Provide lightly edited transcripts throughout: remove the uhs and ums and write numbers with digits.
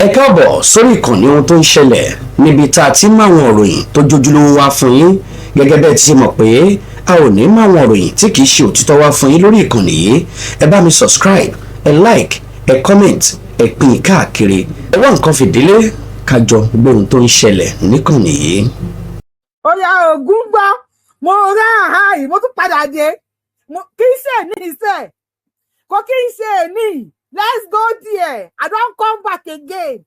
Ẹ káàbọ̀ sórí ìkànnì ohun tó ń ṣẹlẹ̀, níbi tá a ti ń máwọn ìròyìn tó jójúlówó wá fún yín. Gẹ́gẹ́ bẹ́ẹ̀ ti ṣe mọ̀ pé a ò ní máwọn ìròyìn tí kìí ṣe òtítọ́ wá fún yín lórí ìkànnì yìí. Ẹ bá mi subscribe, ẹ like, ẹ comment, ẹ pín in káàkiri. Ẹ wá nǹkan fìdílé kájọ gbóhun tó ń ṣẹlẹ̀ níkànnì yìí. Ó yá, Ògún gbọ́, mo rá àhàì, mo tún padà dé. Kí n ṣe ní iṣẹ́ kò kí n ṣe ní. Let's go there. I don come back again.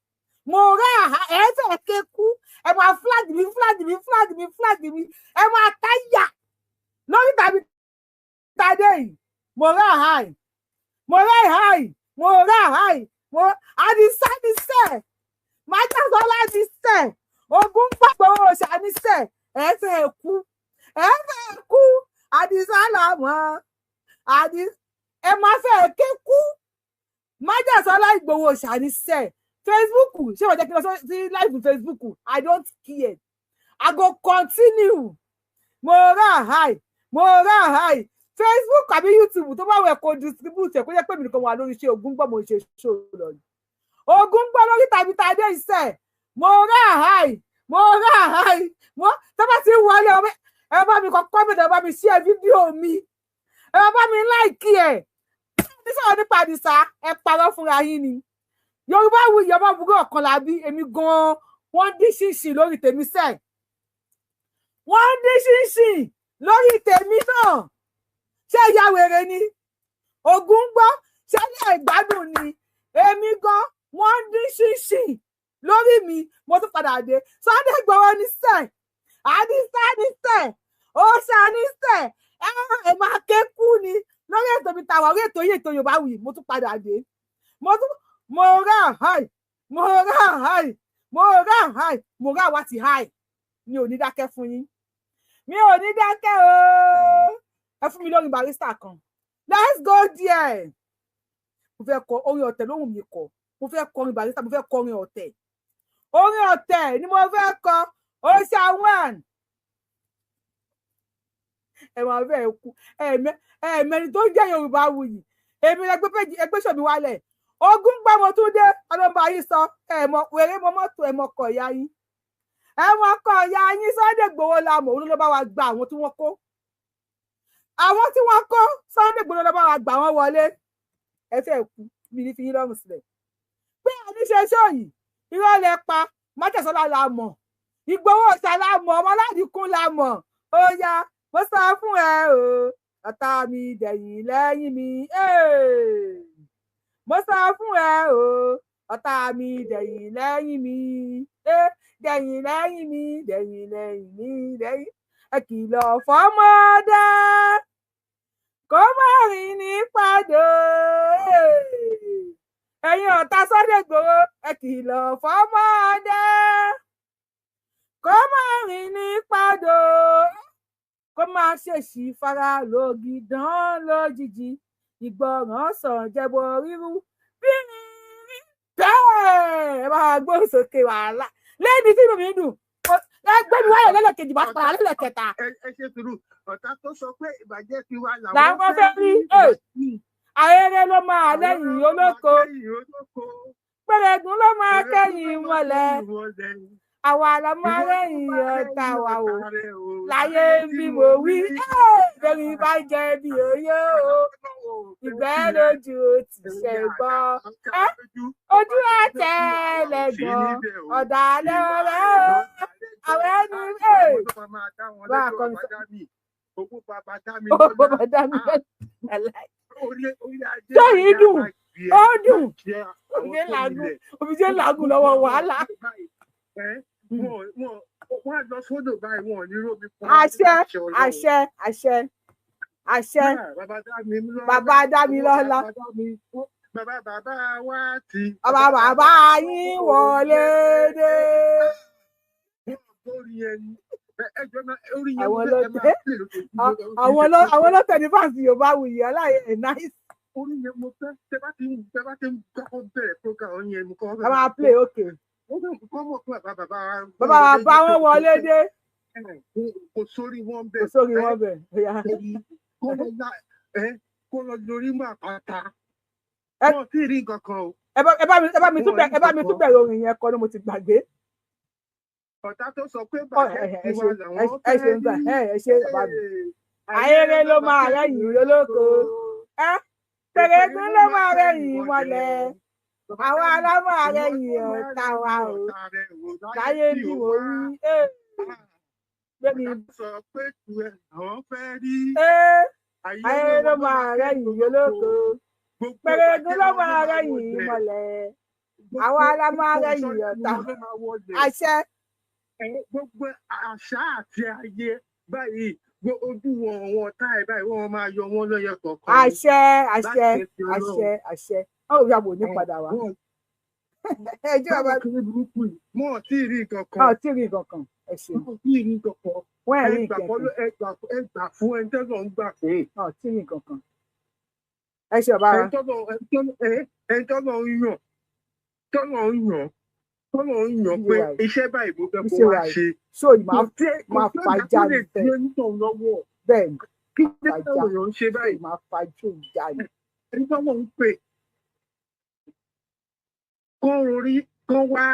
Mo rá àhà, ẹ fẹ́ ké kú. Ẹ máa flag mi, flag mi, flag mi, flag mi. Ẹ máa táyà lórí tàbí tàdé yìí. Mo rá àhàì, mo rá àhàì, mo rá àhàì, mo àdìsá ní sẹ, májàsọ́lá ní sẹ, Ògún gbàgbọ́ òòṣà ní sẹ. Ẹ fẹ́ kú, ẹ fẹ́ kú. Àdìsá làmọ́ àdì, ẹ máa fẹ́ ké kú. Májàsọ́lá Ìgbòho òòṣà ní sẹ. Facebook, ṣé wọ́n jẹ́ kí n lọ sí live Facebook? I don't care, I go continue. Mo rà háì, mo rà háì. Facebook àbí YouTube tó bá wẹ̀ kó distribute ẹ̀, kó jẹ́ pé mi nìkan wà lórí iṣẹ́. Ògún gbọ́, mo ṣe ṣó lọ ni Ògún gbọ́ lórí tàbí tàdé iṣẹ́. Mo rà háì, mo rà háì. Mo tó bá ti ń wọlé, ẹ bá mi kọ comment, ẹ bá mi share fídíò mi, ẹ bá mi like ẹ. Ní sọ̀rọ̀ nípa Àdìsá, ẹ parọ́ fúnra yín ni. Yorùbá wuyì, ọmọ búrò ọ̀kan làbí èmi gan-an. Wọ́n dín ṣìnṣìn lórí tèmi sẹ́ẹ̀, wọ́n dín ṣìnṣìn lórí tèmi náà. Ṣé ìyá wèrè ni Ògún gbọ́? Ṣé ilé ìgbádùn ni èmi gan? Wọ́n dín ṣìnṣìn lórí mi, mo tún padà dé. Sunday Igboho ní sẹ́ẹ̀, Àdìsá ní sẹ́ẹ̀, òòṣà ní sẹ́ẹ̀. Ẹ máa ké kú ni lórí ètò mi tàwa, orí ètò yìí, ètò Yorùbá Wuyì. Mo tún padà dé. Mo tún mo rà háì, mo rà háì, mo rà háì, mo rà wá ti háì. Mi ò ní dákẹ́ fún yín, mi ò ní dákẹ́ o. Ẹ fún mi lórí Barrister kan. Let's go there. Mo fẹ́ kọ orin ọ̀tẹ̀ lóhùn mi kọ. Mo fẹ́ kọrin Barrister, mo fẹ́ kọrin ọ̀tẹ̀. Orin ọ̀tẹ̀ ni mo fẹ́ kọ. Òòṣà one, ẹ máa fẹ́ kú. Ẹ̀ẹ̀mẹrin tó ń jẹ́ Yorùbá Wuyì. Èmi ẹgbẹ́ péjì ẹgbẹ́ sọ̀mi wálẹ̀. Ogún gbàmọ̀ tún dé, ọlọ́mọba yín sọ ẹ̀mọ wèrè mọ mọ́tò, ẹ̀mọ kọ̀ ìyá yín, ẹ̀mọ kọ̀ ìyá yín. Sunday Igboho la mọ̀, òun ló bá wa gba àwọn tí wọ́n kó, àwọn tí wọ́n kó. Sunday Igboho ló bá wa gbà wọ́n wọlé. Ẹ fẹ́ kú, mi ní fi yín lọ́rùn sílẹ̀ pé àníṣe sóyìí. Irọ́ lẹ pa. Májàsọ́lá la mọ̀, Ìgbòho ọ̀sà la mọ̀, ọmọ aládìkún la mọ̀. Ó yá, mo sọ fún ẹ o, ọ̀tá mi dẹ̀yìn lẹ́yìn mi. Mo sọ fún ẹ o, ọ̀tá mi dẹ̀yìn lẹ́yìn mi, dẹ̀yìn lẹ́yìn mi, dẹ̀yìn lẹ́yìn mi, dẹ̀yìn. Ẹ kìlọ̀ fọ́mọdé kó má rìn ní pàdé. Ẹ̀yin ọ̀tá Sunday Igboho, ẹ kìlọ̀ fọ́mọdé kó má rìn ní pàdé, kó má ṣèṣì fara lògì dán lójijì. Ìgbọràn sàn jẹbọ rírú bẹ́ẹ̀. Ẹ máa gbóhùn sókè. Wàhálà lẹ́ni tí inú mi dùn, ẹ gbé mi wáyọ̀ lẹ́lẹ́kejì, bá padà lẹ́lẹ́kẹta. Ẹ ṣe sùúrù. Ọ̀tá tó sọ pé ìbàjẹ́ ti wá làwọn fẹ́ rí. Ayẹyẹ ló máa lẹ́yìn olóko, pẹ̀lẹ́gùn ló máa kẹ́yìn mọ́lẹ̀. Àwa la máa rẹ́yìn ọ̀tá wa o láyé bí mo wí. Lórí bá jẹ́ bí oyè o, ìgbẹ́ lójú ti ṣe gbọ́, ojú àtẹlẹgbọn ọ̀dàlẹ̀ ọ̀rẹ́ o, àwọn ẹni bá a kọ́ mi. Owó bàbá dá mi. Owó bàbá dá mi lọ́lá. Sọ́yìn dùn, ó dùn. Omijé làágùn lọ́wọ́ wàhálà. Wọ́n á lọ sódò báyìí, wọn ò ní rómi pọn. Àṣẹ, àṣẹ, àṣẹ, àṣẹ. Bàbá dá mi lọ́lá. Bàbá bàbá wa ti. Bàbá bàbá yín wọlé dé. Àwọn ọlọ́tẹ̀ ní fáǹsì Yorùbá Wuyì aláyẹ ẹ̀ náìsì. Orí yẹn mo fẹ́, tẹ bá ti ń kọ́kọ́ bẹ̀rẹ̀ program yẹn, mo kọ́. A máa play, okay. Wọ́n fẹ́ kọ́ mọ̀ pé bàbá bàbá. Bàbá bàbá wọn wọlé dé. Kò sórí wọn bẹ́ẹ̀. Kò sórí wọn bẹ́ẹ̀. Kó lọ lórí mọ́ àpáta. Wọn ò tí ì rí nǹkan kan o. Ẹ bá mi tún bẹ̀rẹ̀ orin yẹn kọ ni mo ti gbàgbé. Ọ̀tá tó sọ pé bàjẹ́ tiwa làwọn fẹ́ rí. Ẹ ṣe bàbá mi. Ayéré ló máa rẹ̀yìn olóko. Tẹ̀rẹ̀gún ló máa rẹ̀yìn mọ́lẹ̀. Àwa alámọ̀ rẹ̀yìn ọ̀tá wa o. Láyé bí mo rí. Ọ̀tá tó sọ pé tiwa làwọn fẹ́ rí. Ayéré ló máa rẹ̀yìn olóko. Pẹ̀rẹ̀gún ló máa rẹ̀yìn mọ́lẹ̀. Àwa alámọ̀ rẹ̀yìn ọ̀tá. Àṣẹ. Gbogbo àṣà àti ayé báyìí ojú wọn wọn tá ẹ báyìí wọn máa yọ wọn lọ́yọ kọ̀ọ̀kan. Àṣẹ àṣẹ àṣẹ àṣẹ wọn ò yàgò ní padà wá. Ẹjọ́ bàbá wọn ò tí ì rí nǹkan kan. Wọn ò tí ì rí nǹkan kan. Ẹ ṣe. Wọn ò tí ì rí nǹkan kan. Wọn ò rí nǹkan kan. Ẹ gbà fún ẹni tọ́lọ̀ ń gbà fún. Wọn ò tí ì rí nǹkan kan. Ẹ ṣe bàbá wa. Ẹni tọ́lọ̀ ń yàn tọ́lọ̀ ń yàn tọ́lọ̀ ń yàn pé iṣẹ́ báyìí mo fẹ́ kó wá ṣe. So máa fàjà ní bẹ́ẹ̀ ni kí ló ń ṣe báyìí máa fàjò ìjà ni. Ẹni tọ́lọ̀ ń pè kán rorí kán wá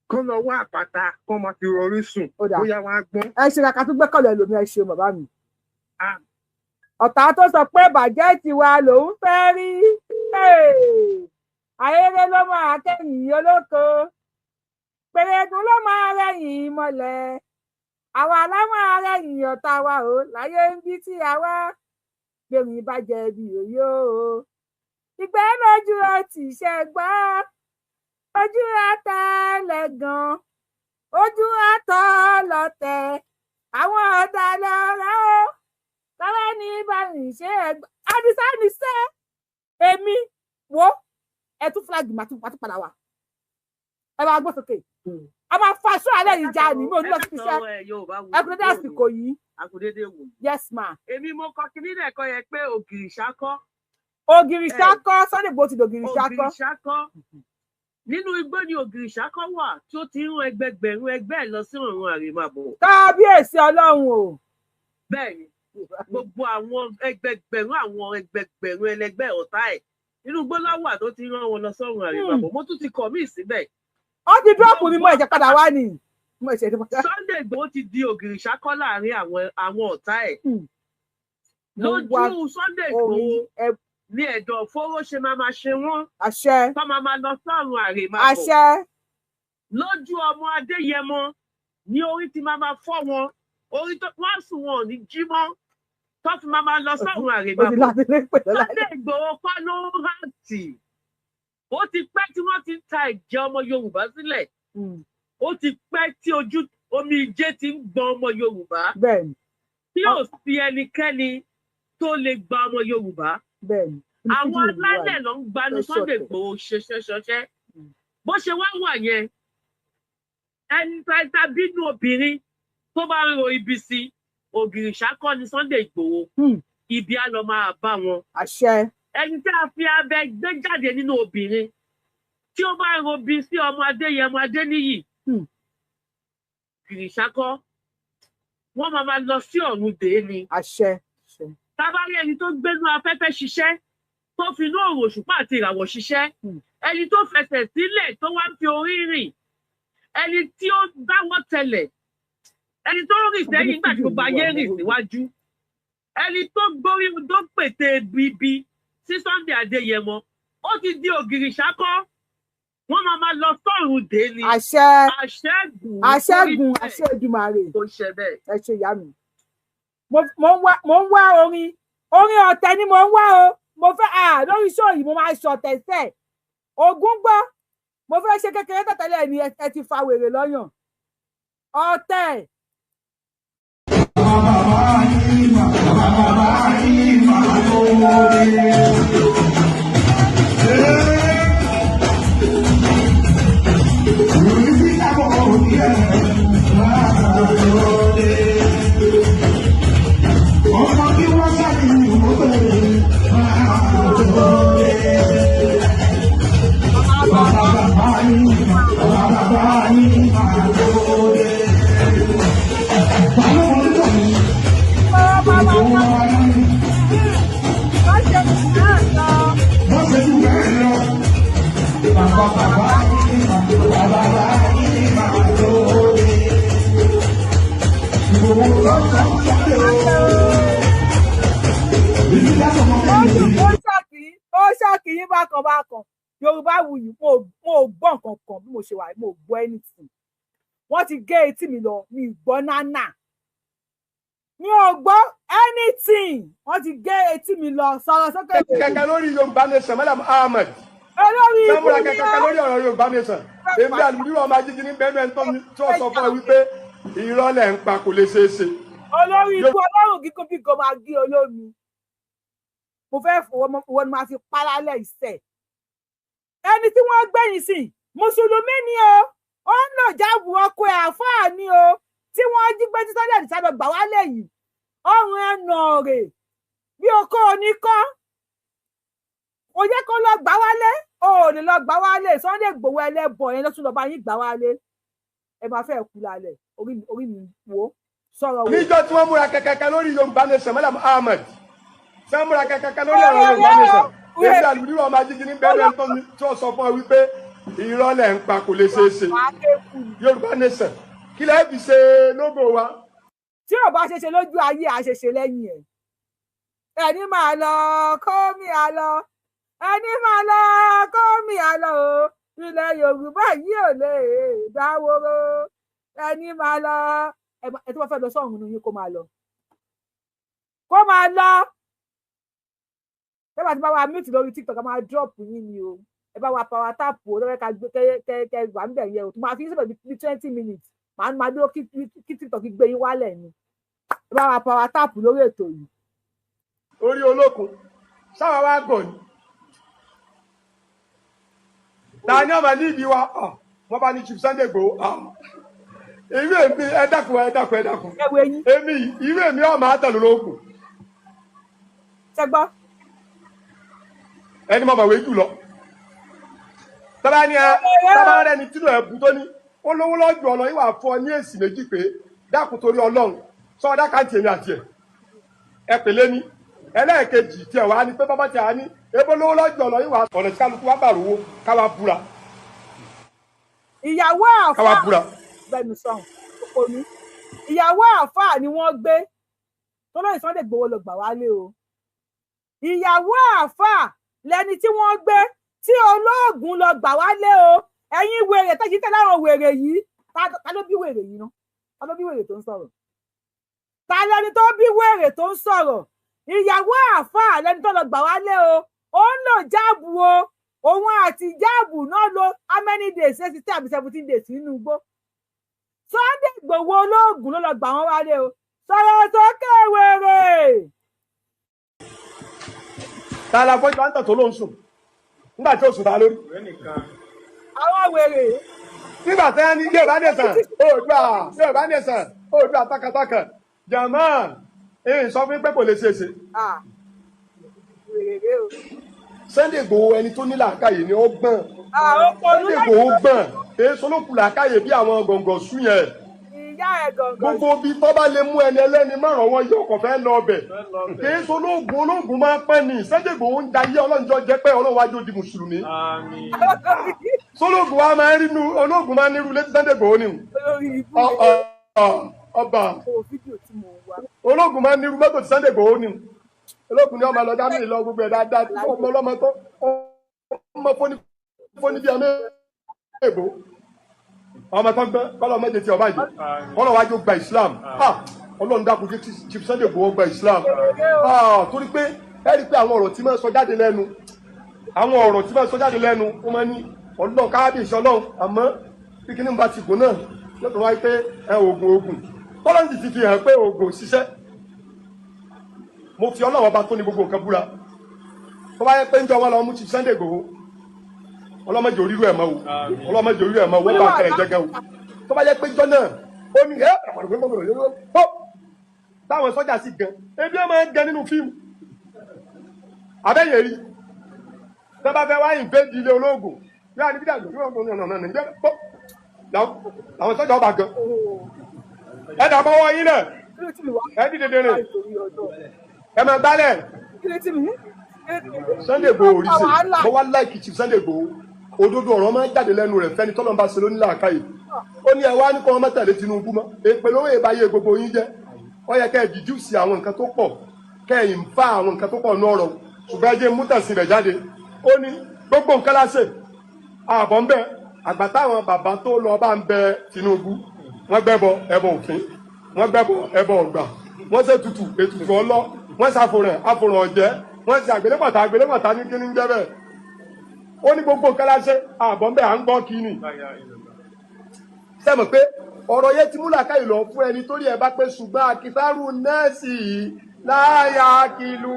kán lọ wá àpáta kán máa fi rọrí sùn bóyá wọn á gbọ́n. Ẹ ṣe kàkà tó gbẹ́kọ̀lẹ̀ lómi. Ẹ ṣe bàbá mi. Ọ̀tá tó sọ pé bàjẹ́ tiwa lòún fẹ́ rí. Ayéré ló máa kẹ́yìn olóko. Pẹ̀rẹ̀gún ló máa rẹ̀yìn mọ́lẹ̀. Àwa la máa rẹ̀yìn ọ̀tá wa o. Láyé ń bí tí a wá. Gbẹ̀mí bá jẹ bí òyò o. Ìgbẹ́ lójú ọtí ṣe gbọ́. Ojú àtẹlẹ̀ gan. Ojú àtọ̀ lọ̀tẹ̀. Àwọn ọ̀dàlẹ̀ ọ̀rẹ́ o. Tọ́lá ní báyìí ṣe ẹgbẹ́. Àdìsá ní sẹ́. Èmi wo ẹ tún fúláàgì máa tún padà wá. Ẹ máa gbọ́ sókè. A máa fa aṣọ alẹ́ yìí já ni mi ò ní lọ sí iṣẹ́. Ẹ kú dédé àsìkò yìí. Yes ma. Èmi mo kọ kí nílẹ̀ kọ́ yẹ pé ògìrì ṣákọ́. Ògìrì ṣákọ́ Sunday Igboho ti dògìrì ṣákọ́. Ògìrì ṣákọ́. Nínú igbó ni ògìrì ṣákọ́ wà tí ó ti ń rán ẹgbẹgbẹ̀rún ẹgbẹ́ ẹ̀ lọ sí ọ̀run àrèmábọ̀. Kábíyèsí Ọlọ́run o. Bẹ́ẹ̀ni, gbogbo àwọn ẹgbẹgbẹ̀rún àwọn ẹgbẹgbẹ̀rún ẹlẹgbẹ́ ọ̀tá ẹ̀ nínú igbó láwà tó ti rán wọn lọ sọ́run àrèmábọ̀. Mo tún ti kọ̀ míì síbẹ̀. Ó ti dúrọ́pù mi mọ ẹ̀jẹ̀ padà wá ni. Sunday Igboho ti di ògìrì ṣákọ́ láàrin àwọn ọ̀tá ẹ̀. Lójú Sunday Igboho ní ẹ̀dọ̀ fóró ṣe máa ma ṣe wọ́n. Àṣẹ. Tó máa ma lọ sọ́run àrèmábọ̀. Àṣẹ. Lójú ọmọ Adéyẹmọ ní orí ti máa ma fọ́ wọn. Orí tó wọ́n sùn wọn ò ní jí mọ́. Tó fi máa ma lọ sọ́run àrèmábọ̀. Sunday Igboho kọ́ ló ń rántí. Ó ti pẹ́ tí wọ́n ti ń ta ẹ̀jẹ̀ ọmọ Yorùbá sílẹ̀. Ó ti pẹ́ tí ojú omi ijé ti ń gbọn ọmọ Yorùbá. Bẹ́ẹ̀ni. Tí ò sí ẹnikẹ́ni tó lè gba ọmọ Yorùbá. Bẹ́ẹ̀ni. Àwọn alálẹ̀ ló ń gbanú Sunday Igboho ṣẹṣẹṣọṣẹ. Bó ṣe wá wà yẹn, ẹni tá bínú obìnrin tó bá ń ro ibi sí ògìrì ṣákọ́ ni Sunday Igboho. Ibi á lọ máa bá wọn. Àṣẹ. Ẹni tí a fi abẹ gbé jáde nínú obìnrin tí ó bá ń robi sí ọmọ Adéyẹmọ Adéníyì ògìrì ṣákọ́ wọ́n máa ma lọ sí ọ̀run dé ni. Àṣẹ. Tábárí ẹni tó gbénú afẹ́fẹ́ ṣiṣẹ́ tó fi inú òrùn òṣùpá àti ìràwọ̀ ṣiṣẹ́ ẹni tó fẹsẹ̀ sílẹ̀ tó wá ń fi orí rìn ẹni tí ó dáwọ́ tẹlẹ̀ ẹni tó rìn sẹ́yìn nígbà tí gbogbo ayé rìn síwájú ẹni tó gbórí tó pète bíbí sí Sunday Adéyẹmọ ó ti di ògìrì ṣákọ́ wọ́n máa ma lọ sọ́run dé ni. Àṣẹ. Àṣẹ́gun. Àṣẹ́gun àṣẹ Èdùmàrè. Kò ṣe bẹ́ẹ̀. Ẹ ṣe ìyá mi. Mo ń wá orin orin ọ̀tẹ̀ ni mo ń wá o. Mo fẹ́ lórí show yìí mo máa ṣọ̀tẹ̀ sẹ̀. Ògún gbọ́. Mo fẹ́ ṣe kékeré tẹ̀tẹ̀lẹ̀ ni ẹ ti fa wèrè lọ́yàn. Ọ̀tẹ̀. Ó ṣàkíyín bákan bákan. Yorùbá Wuyì, mo ò gbọ́ nǹkan kan bí mo ṣe wà, mo ò gbọ́ anything. Wọ́n ti gé etí mi lọ, mi gbọ́ nánà, mi ò gbọ́ anything. Wọ́n ti gé etí mi lọ. Sọ̀rọ̀ sókè. Kẹ̀kẹ́ lórí Yorùbá Nation, Mallam Ahmed. Olórí ikú Sẹ́múra ni kẹ̀kẹ́ lórí ọ̀rọ̀ Yorùbá Nation. Èmi àlùmíwọ̀ ọmọ ajíjí ní bẹ́ẹ̀ mẹ́rin tó sọ fún ẹ wípé irọ́ lẹ̀ ń pa, kò lè ṣeé ṣe. Olórí ikú ọlọ́run gígùn bí gò máa gé olómi. Mo fẹ́ fọwọ́ ni máa fi pálálẹ̀ ìṣẹ̀. Ẹni tí wọ́n gbẹ̀yìn sí mùsùlùmí ni o, ó ń lò jáàbù ọkọ ẹ̀ àfáà ni o, tí wọ́n jí gbé tí Sunday Adisa lọ gbà wálé yìí. Ọrùn ẹnà rè bí okó oníkọ́ kò yẹ kó lọ gbà wálé, o ò lè lọ gbà wálé. Sunday Igboho ẹlẹ́bọ̀ yẹn lọ́tún lọ́ba yín gbà wálé, ẹ máa fẹ́ kú lálẹ́. Orí mi wò sọ̀rọ̀ wò. Níjọ́ tí wọ́n múra kẹ̀kẹ́ lórí Yorùbá Nation, Mallam Ahmed. Sẹ́múra kẹ̀kẹ́ lórí ọ̀rọ̀ Yorùbá Nation. Èmi àlùmíwọ̀ ọmọ ajíjí ní bẹ́ẹ̀ mẹ́rin tó sọ fún ẹ wípé irọ́ lẹ̀ ń pa, kò lè ṣeé ṣe. Yorùbá Nation kí lẹ́ẹ̀ fi ṣe lógo wa. Tí ò bá ṣe ṣe lójú ayé, àṣeṣe lẹ́yìn ẹ̀. Ẹni máa lọ kó mi àlọ, ẹni máa lọ kó mi àlọ o, ilẹ̀ Yorùbá yìí ò lè dáwóró. Ẹni máa lọ, ẹ tó bá fẹ́ lọ sọ́run nínú yín kó máa lọ, kó máa lọ. Ẹ bá ti bá wa mute lórí TikTok, a máa drop yín ni o. Ẹ bá wa power tap o, lọ́wọ́ ká gbé kẹ wà níbẹ̀ yẹn o. Tó máa fi ń sọ̀rọ̀ bí 20 minutes, màá máa dúró kí TikTok gbé yín wálẹ̀ ni. Ẹ bá wa power tap lórí ètò yìí. Orí olókun sáwà wá gọ̀ ni ta ni ọmọ níbi wa wọ́n bá ní Chief Sunday Igboho. Ìwé mi, ẹ dákun ẹ dákun ẹ dákun, èmi ìwé mi ọmọ àtàlù lókun. Ṣé gbọ́? Ẹni mọ̀ bàwé jù lọ. Tọ́ba ni ẹ tọ́ba rẹ ni tínú ẹ̀ bù tó ní ó lówó lọ́jọ́ ọ̀nà ìwà fún ọ ní èsì méjì pé dákun torí Ọlọ́run sọ ọdá káǹtì èmi àti ẹ̀ ẹ pèlé ní ẹlẹ́ẹ̀kejì tí ẹ̀ wá ní pé bábá tí a ní ebó lówó lọ́jọ́ ọ̀nà ìwà ọ̀nà tí kálukú wá bàrúwó káwá búra. Ìyàwó àáfàá gbẹnu sọhùn òpònú. Ìyàwó àáfàá ni wọ́n gbé tó lóye Sunday Igboho lọ gbà wálé o. Ìyàwó àáfàá lẹni tí wọ́n gbé tí olóògùn lọ gbà wálé o. Ẹ̀yin wèrè tẹ́jú tẹ́lẹ̀ àwọn wèrè yìí, ta ló bí wèrè yìí ná? Ta ló bí wèrè tó ń sọ̀rọ̀? Ta lẹni tó bí wèrè tó ń sọ̀rọ̀? Ìyàwó àáfàá lẹni tó lọ gbà wálé o. Ó ń lò jáàbù o, òun àti jáàbù náà lò how many days, 16 àbí 17 days nínú igbó. Sunday Igboho olóògùn ló lọ gbà wọ́n wálé o. Sọ̀rọ̀ sókè wèrè. Ta la fọ́jú bá ń tàn tó ló ń sùn nígbà tí ó sùn ta lórí. Àwọn wèrè. Nígbà tí wọ́n ní Yorùbá Nation Oòduà, Yorùbá Nation Oòduà takataka jàmọ́ èyí sọ fún pé kò lè ṣeé ṣe. Sunday Igboho ẹni tó ní làákàyè ni ó gbọ́n. Sunday Igboho gbọ́n èyí solókù làákàyè bí àwọn gọ̀ǹgọ̀ sún yẹn. Gbogbo bí tó bá lè mú ẹni ẹlẹ́ni márùn wọn yóò kàn fẹ́ lọ ọbẹ̀. Kìí ṣe ológun, ológun máa ń pẹ́ ni. Sunday Igboho ń dayé ọlọ́njọ́ jẹ́ pé ọlọ́run wájú di mùsùlùmí. Sológun wa máa ń rínú ológun máa ń nírú létí Sunday Igboho ni. Ọba ológun máa ń nírú mọ́tò tí Sunday Igboho ni. Ológun ni ọmọ lọ dá mi lọ gbogbo ẹ̀ dáadáa tí ọmọ ọlọ́mọ tó ọmọ fóní bí ọmọ èbó. Ọmọ tó gbẹ kọlọ mẹjẹ tí ọba yìí kọlọ wájú gba Islam. Ọlọ́run dákun jẹ́ Chief Sunday Igboho gba Islam. Torí pé ẹ rí i pé àwọn ọ̀rọ̀ tí máa ń sọ jáde lẹ́nu, àwọn ọ̀rọ̀ tí máa ń sọ jáde lẹ́nu, ó máa ní Ọlọ́run káábíyèsí Ọlọ́run, àmọ́ bí kíní bá ti gùn náà lọ́tọ̀ wáyé pé ẹ oògùn oògùn tọ́lọ́run sì ti fi hàn pé oògùn ṣiṣẹ́. Mo fi Ọlọ́run ọba tó ní gbogbo nǹkan búra. Tó bá yẹ pé ń jọ wọn lọ mú Chief Sunday Igboho, ọlọ́mọdé oríru ẹ̀ mọ́ o, ọlọ́mọdé oríru ẹ̀ mọ́ o, wọ́n bá nǹkan ẹ̀ jẹ́gẹ́ o. Tó bá yẹ pé jọ náà ó ní ẹ́ táwọn sọ́jà sì gan, ebi ẹ̀ máa ń gan nínú fíìmù abẹ́yẹ̀ rí. Tó bá fẹ́ wá ìnvẹ́dì ilé olóògùn yóò ní bídà làwọn sọ́jà ọba gan. Ẹ dàbọ̀ wọ yín náà, ẹ dìde dèrè, ẹ máa gbálẹ̀. Sunday Igboho rí sè, mo wá láìkì Chief Sunday Igboho. Òdodo ọ̀rọ̀ máa ń jáde lẹ́nu rẹ̀ fẹ́ni tọ́lọ́run bá ṣe ló ní làákàyè. Ó ní ẹ wá ní kó wọn má tẹ̀lé Tinubu mọ́, èpè lówó ìbáyé gbogbo yín jẹ́. Ó yẹ kẹ́ ẹ dìjú sí àwọn nǹkan tó pọ̀, kẹ́ ẹ ń fa àwọn nǹkan tó pọ̀ ní ọ̀rọ̀, ṣùgbọ́n ẹ jẹ́ mú tẹ̀sí rẹ̀ jáde. Ó ní gbogbo nǹkan láṣẹ àbọ̀ ń bẹ àgbà táwọn bàbá tó lọ bá ń bẹ Tinubu, wọ́n gbẹ́bọ ẹbọ òfin, wọ́n gbẹ́bọ ẹbọ ọ̀gbà, wọ́n ṣe tutù ètùtù ọlọ́, wọ́n ṣàfòràn àfòràn ọ̀jẹ́, wọ́n ṣe àgbélébọ̀tà àgbélébọ̀tà ní kíní ń jẹ́ bẹ́ẹ̀. Ó ní gbogbo nǹkan láṣẹ àbọ̀ ń bẹ à ń gbọ́ kíni. Sẹ́mi pé ọ̀rọ̀ yẹn ti múlà káyìí lọ fún ẹni torí ẹ bá pé, ṣùgbọ́n àkìsárù nẹ́ẹ̀sì láyà kìlú.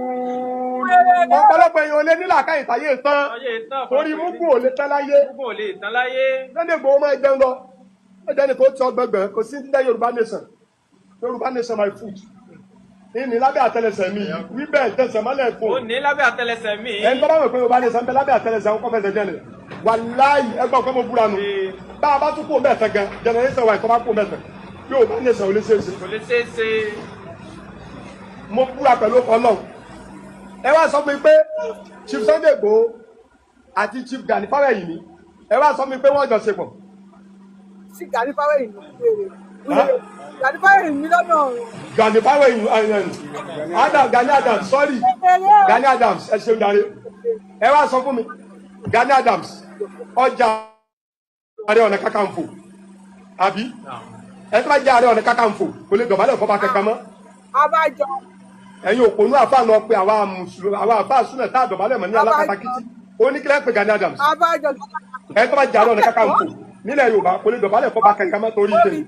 Ọ̀pọ̀lọpọ̀ èèyàn ò lè nílà káyìí táyé tán torí mugu ò lè tán láyé. Sunday Igboho máa jẹun lọ, ó jẹ́ nìkan ó ti ọgbẹ̀gbẹ̀ kò sí ní Yorùbá nation. Yorùbá nation my foot ní lábẹ́ àtẹlẹsẹ̀ mi wí bẹ́ẹ̀ tẹsẹ̀ mọ́lẹ̀ fún. Ó ní lábẹ́ àtẹlẹsẹ̀ mi. Ẹni tó bá mọ̀ pé Yorùbá nation ń bẹ lábẹ́ àtẹlẹsẹ̀ àwọn kọ́fẹ́sẹ̀ jẹ́lẹ̀, wàláyì ẹgbẹ́ ọ̀pẹ́ mo búra nù. Bá a bá tún kó mẹ́sàn gan, generation wa ìtọ́ bá kó mẹ́sàn, Yorùbá nation ò lè ṣeé ṣe. Kò lè ṣeé ṣe. Mo búra pẹ̀lú Ọlọ́run. Ẹ wá sọ fún mi pé Chief Sunday Igboho àti Chief Gani Fáwẹ́hìnmí, ẹ wá sọ fún mi pé wọ́n jọ ṣe pọ̀. Sí Gani Fáwẹ́hìnmí Gani Fáwẹ́hìnmí lọ́nà ọ̀run. Gani Fáwẹ́hìnmí Adam, Gani Adams, sorry, Gani Adams, ẹ ṣeun jàre. Ẹ wá sọ fún mi Gani Adams ọjà Ààrẹ Ọ̀nà Kakanfò, àbí ẹ tó bá jẹ́ Ààrẹ Ọ̀nà Kakanfò kò lè dọ̀bálẹ̀ fọba kankan mọ́. Abájọ. Ẹ̀yin òpònú àfa lọ pé àwa mùsùlùmí, àwa àfa súnà tá a dọ̀bálẹ̀ mọ́ ní alákatakítí oníkílẹ̀ pé Gani Adams. Abájọ. Ẹ tó bá jẹ́ Ààrẹ Ọ̀nà Kakanfò nílẹ̀ Yorùbá kò lè dọ̀bálẹ̀ fọba kankan mọ́ torí ìdè.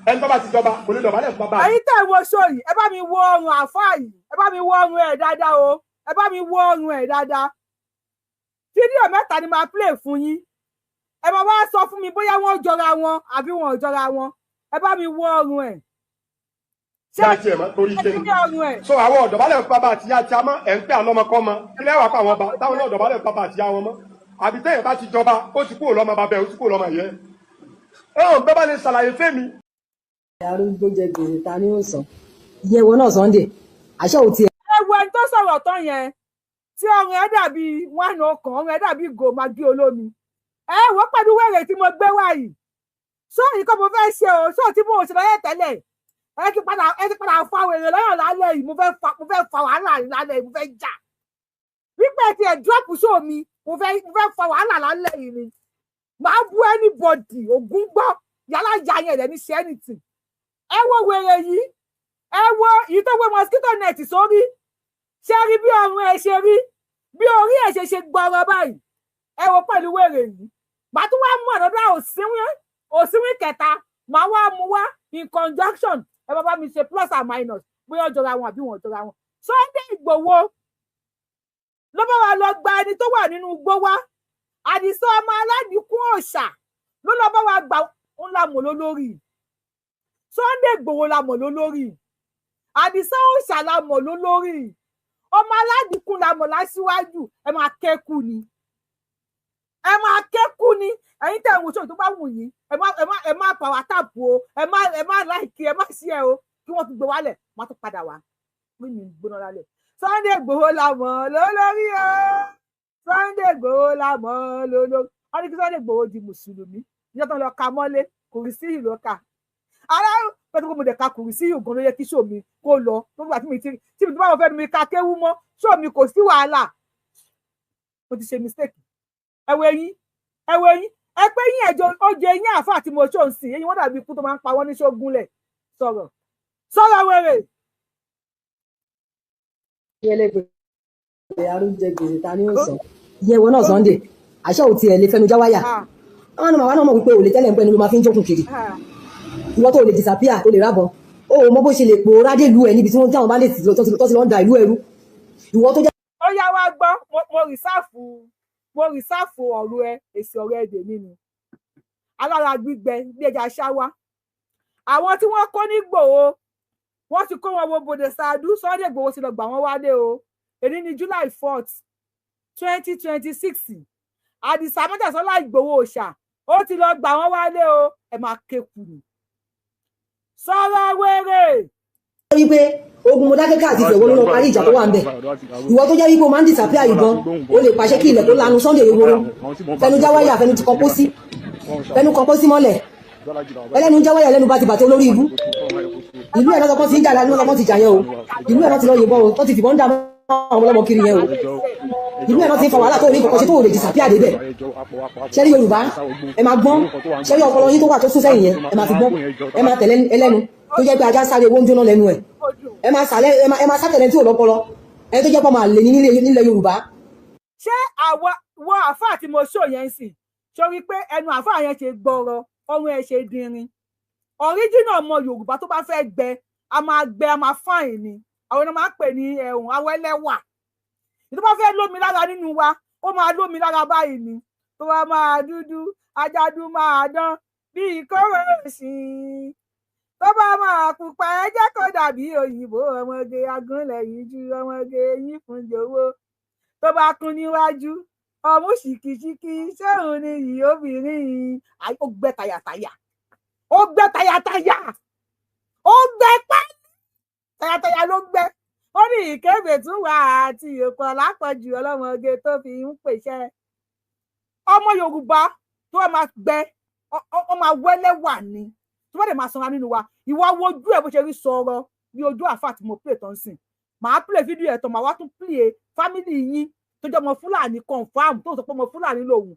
Ẹni tó bá ti jọba kò lè dọ̀bálẹ̀ fọba. Ẹ̀yin tẹ́ wo show yìí, ẹ bá mi wo ọrùn àfáà yìí, ẹ bá mi wo ọrùn ẹ̀ dáadáa o, ẹ bá mi wo ọrùn ẹ̀ dáadáa. Fídíò mẹ́ta ni màá play fún yín, ẹ máa wá sọ fún mi bóyá wọ́n jọra wọn àbí wọn ò jọra wọn. Ẹ bá mi wo ọrùn ẹ̀. Ṣé àti ẹ̀ mọ́ torí ṣé ìdè ọrùn ẹ̀. So àwọn ọ̀dọ̀bálẹ̀ fún bàbá àtìyá tí a mọ́ ẹ̀ ń pè àlọ́mọkọ́ mọ́ ilé wà pa àwọn ọba táwọn náà ọ̀dọ̀bálẹ̀ fún bàbá àtìyá wọn mọ́, àbí tẹ́yẹ̀ bá ti jọba ó ti kúrò lọ́mọ bàbá ẹ̀, ó ti kúrò lọ́mọ ìyẹ́ ẹ̀ hàn bẹ́ẹ̀ bá lè ṣàlàyé fẹ́mi. Arúgbó jẹ gbèsè, ta ni ó san? Ìyẹn ìwọ náà Sunday, àṣẹ ò tiẹ̀. Ẹ wo ẹni tó sọ̀rọ̀ tán yẹn tí ọrùn ẹ̀ dàbí wánà ọkàn, ọrùn ẹ̀ dàbí gò magi olómi. Ẹ wò pẹ̀lú wèrè tí mo gbé wá yìí, sọ yìí kọ́ mo fẹ́ ṣe o, sọ tí mo ò ṣe lọ́yẹ̀ tẹ́lẹ̀. Ẹ ti padà fa wèrè lọ́yọ̀ lálẹ́ yìí. Mo fẹ́ fa wàhálà lálẹ́ yìí, mo fẹ́ jà wípé ẹ ti ẹ̀ drop show mi. Mo fẹ́ fa wàhálà lálẹ́ yìí ni màá bú anybody. Ògún gbọ́ yálà ya yẹn rẹ̀ ní ṣe anything. Ẹ wo wèrè yìí, ẹ wo èyí tó wé mosquito net sórí. Ṣe rí bí ọrùn ẹ ṣe rí, bí orí ẹ ṣe ṣe gbọrọ báyìí? Ẹ wo pẹ̀lú wèrè yìí, màá tún wá mú ọ̀dọ́dọ́ òsínwín òsínwín kẹta, màá wá mú wá in conjunction. Ẹ bá bá mi ṣe plus and minus bóyá ó jọra wọn àbí wọn ò jọra wọn. Sunday Igboho ló bá wa lọ gba ẹni tó wà nínú igbó wá. Àdìsá ọmọ aládìkún òòṣà ló lọ bá wa gbà ńlá mọ̀ lólórí. Sunday Igboho la mọ̀ lólórí, Àdìsá òòṣà la mọ̀ lólórí, ọmọ aládìkún la mọ̀ láṣíwájú. Ẹ máa kẹ́kù ni, ẹ máa kẹ́kù ni. Ẹ̀yin tẹ̀ ń wo ṣòwò tó bá wù yín, ẹ má power tap o, ẹ má like, ẹ má share o, kí wọ́n tún gbé wálẹ̀. Má tún padà wá mí gbóná lálẹ́. Sunday Igboho la mọ̀ lólórí o, Sunday Igboho la mọ̀ lólórí. Wọ́n ní kí Sunday Igboho di mùsùlùmí ìjọ tó ń lọ ka mọ́lé kò rí sí ìlú ọkà ara pẹ̀lú pé mo dẹ̀ ka kò rí sí ìgàn ló yẹ kí show mi kó lọ. Nígbà tí mi ti tí mi tó bá wọn fẹ́ mi ka kéwú mọ́, show mi kò sí wàhálà. Mo ti ṣe mistake. Ẹ wo eyín, ẹ wo eyín, ẹ pé yín ẹjọ ó jẹ eyín àáfà tí mo ṣó ń sìn eyín wọn dàbí ikú tó máa ń pa wọn ní ṣógúnlẹ̀. Sọ̀rọ̀ sọ̀rọ̀ wèrè. Ẹlẹ́gbẹ̀ẹ́ arúgbó jẹ gbèsè, ta ni ó san? Ìyẹn ìwọ náà Sunday, àṣẹ ò tiẹ̀ lè fẹnu já wáyà. Àwọn ọmọ àwọn náà mọ̀ wípé òlè tẹ́lẹ̀ ń pẹ́ ni ló máa fi ń jókòó kiri. Ìwọ tó lè disappear, tó lè rábọ̀, ó mọ bó ṣe lè pòórá dé ìlú ẹ níbi tí wọ́n táwọn bandits tó ti lọ ń da ìlú ẹrú. Ìwọ tó jẹ́ Ó yá, wá gbọ́. Mo reserve ọ̀rọ̀ ẹ, èsì ọ̀rọ̀ ẹ dè nínú alára gbígbẹ bí ẹja ṣáwá. Àwọn tí wọ́n kó ní Ìgbòho, wọ́n ti kó wọn wo bòdè ṣáájú. Sunday Ìgbòho ti lọ gbà wọ́n wálé o. Èyí ní July 4th, 2026. Àdìsá Mọ́jàsọ́lá Ìgbòho òòṣà ó ti lọ gbà wọ́n wálé o. Ẹ máa kéku ni, sọ̀rọ̀ wéré. Wípé ogun Mọdákẹ́kẹ́ àti Ifẹ̀, wọ́n ló lọ parí ìjà tó wà ń bẹ̀. Ìwọ tó jẹ́ wípé o máa ń disappear ìbọn, o lè pàṣẹ kí ilẹ̀ tó lanu. Sunday Igboho fẹnu jáwáyà, fẹnu ti kan pósí, fẹnu kan pósí mọ́lẹ̀, ẹlẹ́nu jáwáyà, ẹlẹ́nu bá ti bàtẹ́ olórí ibú. Ìlú ẹ̀ lọ́sọ̀kan ti ń jà, lọ́sọ̀kan ti jà yẹn o. Ìlú ẹ̀ náà ti lọ yìnbọn o, tó ti fìbọn ń dà mọ́ àwọn ọmọlọ́mọ kiri yẹn o. Ìlú ẹ̀ náà ti ń fa wàhálà tó ní kọ̀kọ́ ṣe, tó lè disappear débẹ̀. Ṣẹ́rí Yorùbá, ẹ máa gbọ́n. Ṣẹ́rí ọpọlọ yín tó wà tó sún sẹ́yìn yẹn, ẹ máa fi gbọ́n. Ẹ máa tẹ̀lé ẹlẹ́nu tó jẹ́ pé ajá sáré owó ń jóná lẹ́nu ẹ̀. Ẹ máa sàlẹ̀, ẹ máa sátẹ̀lẹ̀ tí ò lọ́pọlọ, ẹni tó jẹ́ pọ̀ máa lè ní nílẹ̀ Yorùbá. Ṣé àwa wọ àáfàá tí mo ṣò yẹn sì sórí pé ẹnu àáfàá yẹn ṣe gbọrọ, ọrùn ẹ ṣe dínrín? Ọríjìnà ọmọ Yorùbá tó bá fẹ́ gbẹ, a máa gbẹ, a máa fine ni. Àwọn èèyàn máa ń pè ní ẹ̀hún awẹ́lẹ́wà. Tó bá fẹ́ lómi lára nínú wa, ó máa lómi lára báyìí ni. Tó bá máa dúdú, ajádú máa dán bíi kóró sí i. Tó bá máa pupa, ẹ jẹ́ kó dàbí òyìnbó. Ọmọge agúnlẹ̀ yìí ju ọmọge yín fún jọ̀wọ́. Tó bá kún níwájú, ọmú ṣìkìṣìkì, ṣéun ni yìí obìnrin yìí. Ó gbẹ tàyàtàyà, ó gbẹ tàyàtàyà, ó gbẹ pẹ́ tàyàtàyà ló gbẹ. Ó ní ìkébè tún wà àti òpó lápọ̀jù ọlọ́mọge tó fi ń pèsè. Ọmọ Yorùbá tó bá máa gbẹ, ọ máa wẹ́lẹ́wà ni. Tó bá dẹ̀ máa sanra nínú wa, ìwọ wojú ẹ̀ bó ṣe rí sọ̀rọ̀ bí ojú àfà tí mo play tán sìn. Màá play fídíò ẹ̀ tán, màá wá tún play family yín tó jẹ́ ọmọ Fúlàní confam, tó sọ pé ọmọ Fúlàní lòun.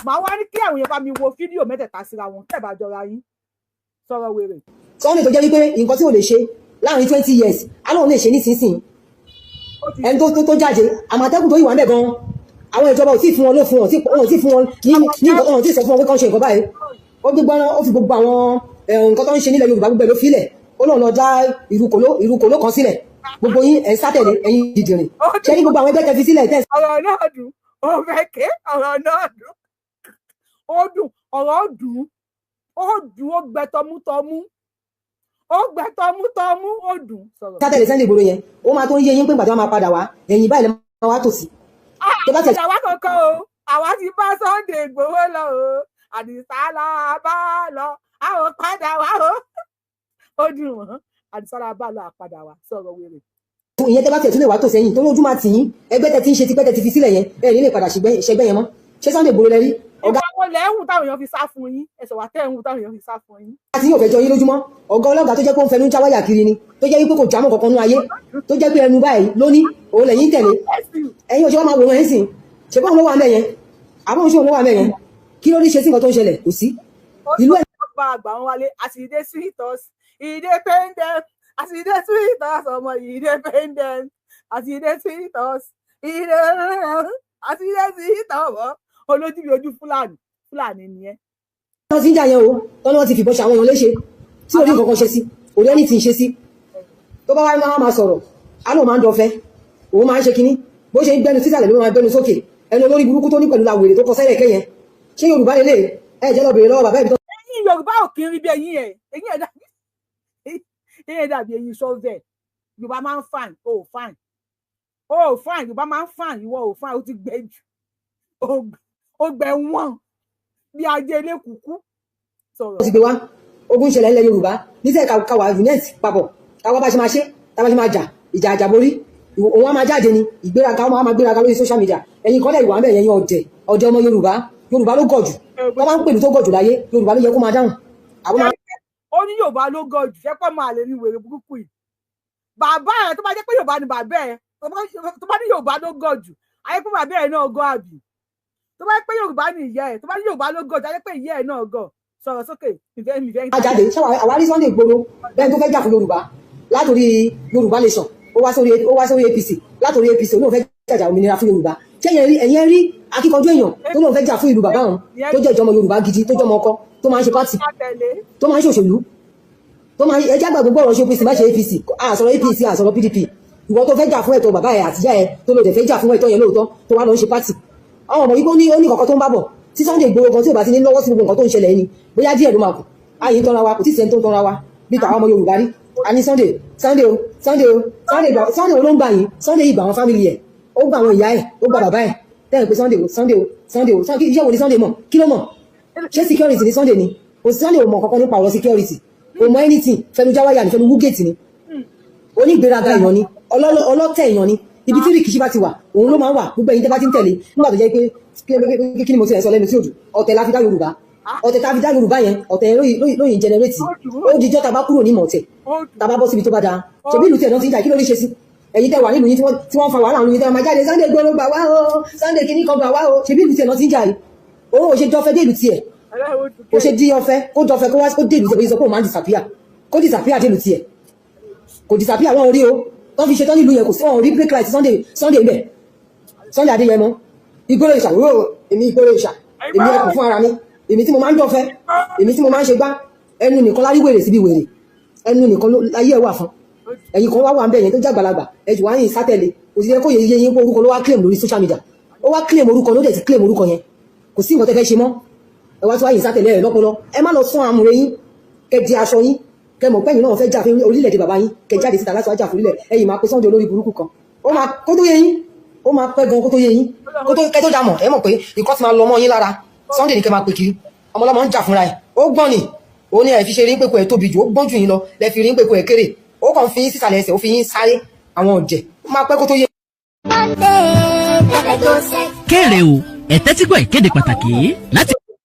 Màá wá ní kí àwọn èèyàn bá mi wo fídíò mẹ́tẹ̀ẹ̀ta síra wọn tẹ́ bá jọra yín. Sọ̀rọ̀ wèrè. Sunday tó jẹ́ wípé nǹkan tí ò lè ṣe láàrin 20 years, alóhùn lè ṣe nísinsìnyí. Ẹni tó jáde, Àmọ̀tẹ́kùn tó yìí wà ń bẹ̀ gan, àwọn ìjọba ò tí ì fún wọn lófin, wọn ò tí ì fún wọn ní nǹkan, wọn ò tí ì sọ fún wọn pé kán ṣe nǹkan báyìí. Ó gbégbá, ó fi gbogbo àwọn nǹkan tó ń ṣe nílẹ̀ Yorùbá, gbogbo ẹ̀ ló filẹ̀. Ó lóun lọ dá ìrúkòló kan sílẹ̀. Gbogbo yín ẹ̀ ń sátẹ̀lé ẹ̀yin dìdìrìn. Ṣé ní gbogbo àwọn ẹgbẹ́ tẹ fi sílẹ̀ tẹ̀ Ọ̀rọ̀ náà dùn, ó fẹ́ ké. Ọ̀rọ̀ náà dùn, ó dùn, ọ̀rọ̀ dùn, ó dùn, ó gbẹ tọmútọmú, ó gbẹ tọmútọmú, ó dùn. Sọ̀rọ̀. Sátẹ̀lé Sunday Igboho yẹn, ó máa tó ń yé yín pé ìgbà tí wọ́n máa padà wá, ẹ̀yìn báyìí lè máa wá tòsí. Tó bá tẹ̀ Àwa kankan o, àwa ti bá Sunday Igboho lọ o. Àdìsá la bá lọ, àwọn padà wá o. Ó dùn wọ́n. Àdìsá la bá lọ, àpadà wá. Sọ̀rọ̀ wèrè. Ìyẹn tẹ́ bá tiẹ̀ tún lè wá tò sẹ́yìn tó lójú máa tì yín. Ẹgbẹ́ tẹ́ ti ń ṣe tipẹ́, tẹ́ ti fi sílẹ̀ yẹn, ẹ̀ ní lè padà ṣẹgbẹ́ yẹn mọ́. Ṣé Sunday Igboho lẹ rí ọ̀gá Ìgbà wo lẹ́ ń hù táwọn èèyàn fi sá fún yín? Ẹ̀sọ̀ wà tẹ́ ń hù táwọn èèyàn fi sá fún yín. Tí yóò fẹ́ jọ yín lójúmọ́. Ọ̀gá ọlọ́gàá tó jẹ́ pé ó ń fẹnu já wáyà kiri ni, tó jẹ́ wípé kò jámọ́ kankan nú ayé, tó jẹ́ pé ẹnu báyìí lóní òun lẹ́yìn tẹ̀lé. Ẹ̀yin òṣèwọ́n máa wòran ẹ̀ sìn. Ṣe báwọn ló wà mẹ́yẹn? Àbọ̀n ṣé òun ló wà mẹ́yẹn? Kí ló ní ṣe sí nǹkan tó ń ṣẹlẹ̀? Kò sí ìlú ẹ̀. Ó bá àgbà wọn wálé. As e dey sweet us, e dey pain dem. As e dey sweet us, ọmọ, e dey pain dem. As e dey sweet us, e dey, as e dey sweet us. Olójú bí ojú Fúlàní, Fúlàní nìyẹn. Wọ́n ti ń jà yẹn o, tọ́ni wọ́n ti fìbọn ṣe àwọn èèyàn léṣe tí ò rí nǹkan kan ṣe sí, kò rí ẹni tí ń ṣe sí. Tó bá wá máa sọ̀rọ̀, á lóun máa ń dọ̀fẹ́, òun máa ń ṣe kinní. Bó ṣe ń gbẹnu sísàlẹ̀ ló máa gbẹnu sókè. Ẹnu olórí burúkú tó ní pẹ̀lú làwèrè tó kọ sẹ́lẹ̀ kẹ́yẹn. Ṣé Yorùbá lélẹ̀? Ẹ jẹ́ lọ bèrè lọ́wọ́ bàbá ibi tó Eyín Yorùbá ò kí ń rí bí eyín ẹ. Eyín ẹ dàbí eyín sọ́fẹ̀. Yorùbá máa ń fine, o ò fine, o ò fine. Yorùbá máa ń fine, ìwọ ò fine. Ó ti gbẹ jù, ó gbẹ wọ́n bí ajé ilé kúkú. Sọ̀rọ̀. Ti gbé wá ogun ìṣẹ̀lẹ̀ ilẹ̀ Yorùbá níṣẹ́ káwa unite papọ̀, káwa bá ṣe máa ṣe, tá bá ṣe máa jà ìjà àjàborí. Òun á máa jáde ni ìgbéraga, ó máa gbéraga lórí social media. Ẹ̀yin kọ́lẹ̀ ìwà ń bẹ̀ yẹn, ọ̀dẹ̀ ọ̀dẹ̀ ọmọ Yorùbá. Yorùbá ló gọ̀ jù. Wọ́n máa ń pèlú tó gọ̀ jù láyé, Yorùbá ló yẹ kó máa dáhùn. Àwọn máa Ó ní Yorùbá ló gọ̀ jù. Ṣẹ́pọ̀ máa lè ní wèrè burúkú yìí bàbá ẹ̀. Tó bá jẹ́ pé Yorùbá ni bàbá ẹ̀, tó bá ní Yorùbá ló gọ̀ jù, ayé pé bàbá ẹ̀ náà gọ̀, àbí? Tó bá jẹ́ pé Yorùbá ni ìyá ẹ̀, tó bá ní Yorùbá ló gọ̀ jù, ayé pé ìyá ẹ̀ náà gọ̀. Sọ̀rọ̀ sókè, ìfẹ́ mi ìfẹ́. Jáde ṣé àwárí Sunday Igboho bẹ́ẹ̀ tó fẹ́ jà fún Yorùbá látòrí Yorùbá Nation, ó wá sórí APC. Látòrí APC, òun fẹ́ jàjà òmìnira fún Yorùbá. Ṣé ẹ̀yẹn rí akíkanjú èèyàn tó lóun fẹ́ jà fún ìlú bàbá òun, tó jẹ́ ìjọmọ Yorùbá gidi, tó jọmọ ọkọ, tó máa ń ṣe party, tó máa ń ṣòṣèlú, tó máa ń ẹjẹ́ àgbà gbogbo ọ̀rọ̀ ṣe OPC má ṣe APC, àsọ̀rọ̀ APC, àsọ̀rọ̀ PDP. Ìwọ tó fẹ́ jà fún ẹ̀tọ́ bàbá ẹ̀ àtìyá ẹ̀, tó lò dẹ̀ fẹ́ jà fún ẹ̀tọ́ yẹn lóòótọ́, tó wá lọ ń ṣe party, àwọn ọmọ yìí ó ní kọ̀ọ̀kan tó ń bá bọ̀. Tí Sunday Igboho gan tí ò bá ti ní lọ́wọ́ sí gbogbo nǹkan tó ń ṣẹlẹ̀ ni, bóyá díẹ̀ ló máa kù. Ayé ń tọ́ra wa, kò tí ì sẹ́ni tó ń tọ́ra wa bí tàwọn ọmọ Yorùbá rí. A ní Sunday, Sunday o, Sunday o, Sunday gbà. Sunday o ló ń gbà yín. Sunday yìí gbà àwọn family ẹ̀, ó gbà àwọn ìyá ẹ̀, ó gbà bàbá ẹ̀. Tẹ́lẹ̀ pé Sunday o, Sunday o, Sunday o, Sunday. Iṣẹ́ wo ni Sunday mọ̀? Kí ló mọ̀? Ṣé security ni Sunday ni? Kò sí. Sunday ò mọ̀ kankan nípa ọ̀rọ̀ security, kò mọ̀ anything. Fẹnu jáwáyà ni, fẹnu wúgèètì ni. Onígbéraga èèyàn ni, ọlọ́tẹ̀ èèyàn ni. Ibi tí rìkìṣí bá ti wà, òun ló máa ń wà. Gbogbo ẹ̀yin tẹ́ bá ti ń tẹ̀lé, nígbà tó jẹ́ pé kí ni mo ti ẹ̀ sọ lẹ́nu tí òjò, ọ̀tẹ̀ la fi dá Yorùbá. Ọ̀tẹ̀ tá a fi dá Yorùbá yẹn, ọ̀tẹ̀ yẹn lóyìn generate. Ó dijọ́ tá a bá kúrò ní ìmọ̀ ọ̀tẹ̀, tá a bá bọ́ síbi tó bá dáa. Ṣèbí ìlú tiẹ̀ náà ti ń jà, kí ló rí ṣe sí? Ẹ̀yin tẹ́ wà nílùú yín tí wọ́n fa wàhálà àwọn yín tẹ́ máa jáde, Sunday Igboho gbà wá o, Sunday kìíní kan gbà wá o. Ṣèbí ìlú tiẹ̀ náà ti ń jà yìí. Òun ò ṣe jọfẹ́ dé ìlú tiẹ̀, kò ṣe dí ọfẹ́ kó jọfẹ́ kó wá kó dé ìlú tiẹ̀. Bó ṣe sọ pé òun máa ń disappear, kó disappear dé ìlú tiẹ̀, kò disappear. Wọn ò rí o, wọ́n fi ṣetán nílùú yẹn, kò sí, wọn ò rí brake light Sunday ńbẹ̀. Sunday Adéyẹmọ Ìgboro ìṣà wúrò, èmi Ìgboro ìṣà, èmi ẹkùn fún ara mi, èmi tí mo máa ń dọ̀fẹ́, èmi tí mo máa ń ṣe gbá ẹnu nìkan lárí wèrè síbi wèrè ẹnu nìkan láyé ẹ wà fún. Ẹ̀yin kan wá wà ń bẹ̀ yẹn tó jàgbàlagbà, ẹ jù wá yín sátẹ̀lé. Kò sí yẹ kó yẹ yé yín pé orúkọ ló wá claim lórí social media. Ó wá claim orúkọ, ló dẹ̀ ti claim orúkọ yẹn, kò sí nǹkan tẹ́ fẹ́ ṣe mọ́. Ẹ wá tí wá yín sátẹ̀lé ẹ lọ́pọlọ. Ẹ má lọ sún àmúre yín, kẹ di aṣọ yín, kẹ mọ̀ pẹ́yìn náà fẹ́ jà fún orílẹ̀-èdè bàbá yín, kẹ jáde síta láti wá jà fún orílẹ̀. Ẹ̀yin máa pe Sunday olórí burúkú kan, ó máa kó tó yé yín, ó máa pẹ́ gan kó tó yé yín, kó tó kẹ́ tó dà mọ̀. Ẹ mọ̀ pé ìkọ́ ti máa lọ mọ́ yín lára. Sunday ní kẹ́ máa pè kiri. Ọmọlọ́mọ ń jà fúnra ẹ̀, ó gbọ́n ni. Ó ní ẹ̀ fi ṣe rí pé kò ẹ̀ tóbi jù, ó gbọ́n jù yín lọ lẹ fi rí pé kò ẹ̀ kéré. Ó kàn fi yín sísàlẹ̀ ẹsẹ̀, ó fi yín sáré àwọn ọ̀jẹ̀. Ó máa pẹ́ kó tó yé. Kéré o, ẹ tẹ́tí gbọ́ ìkéde pàtàkì yìí láti.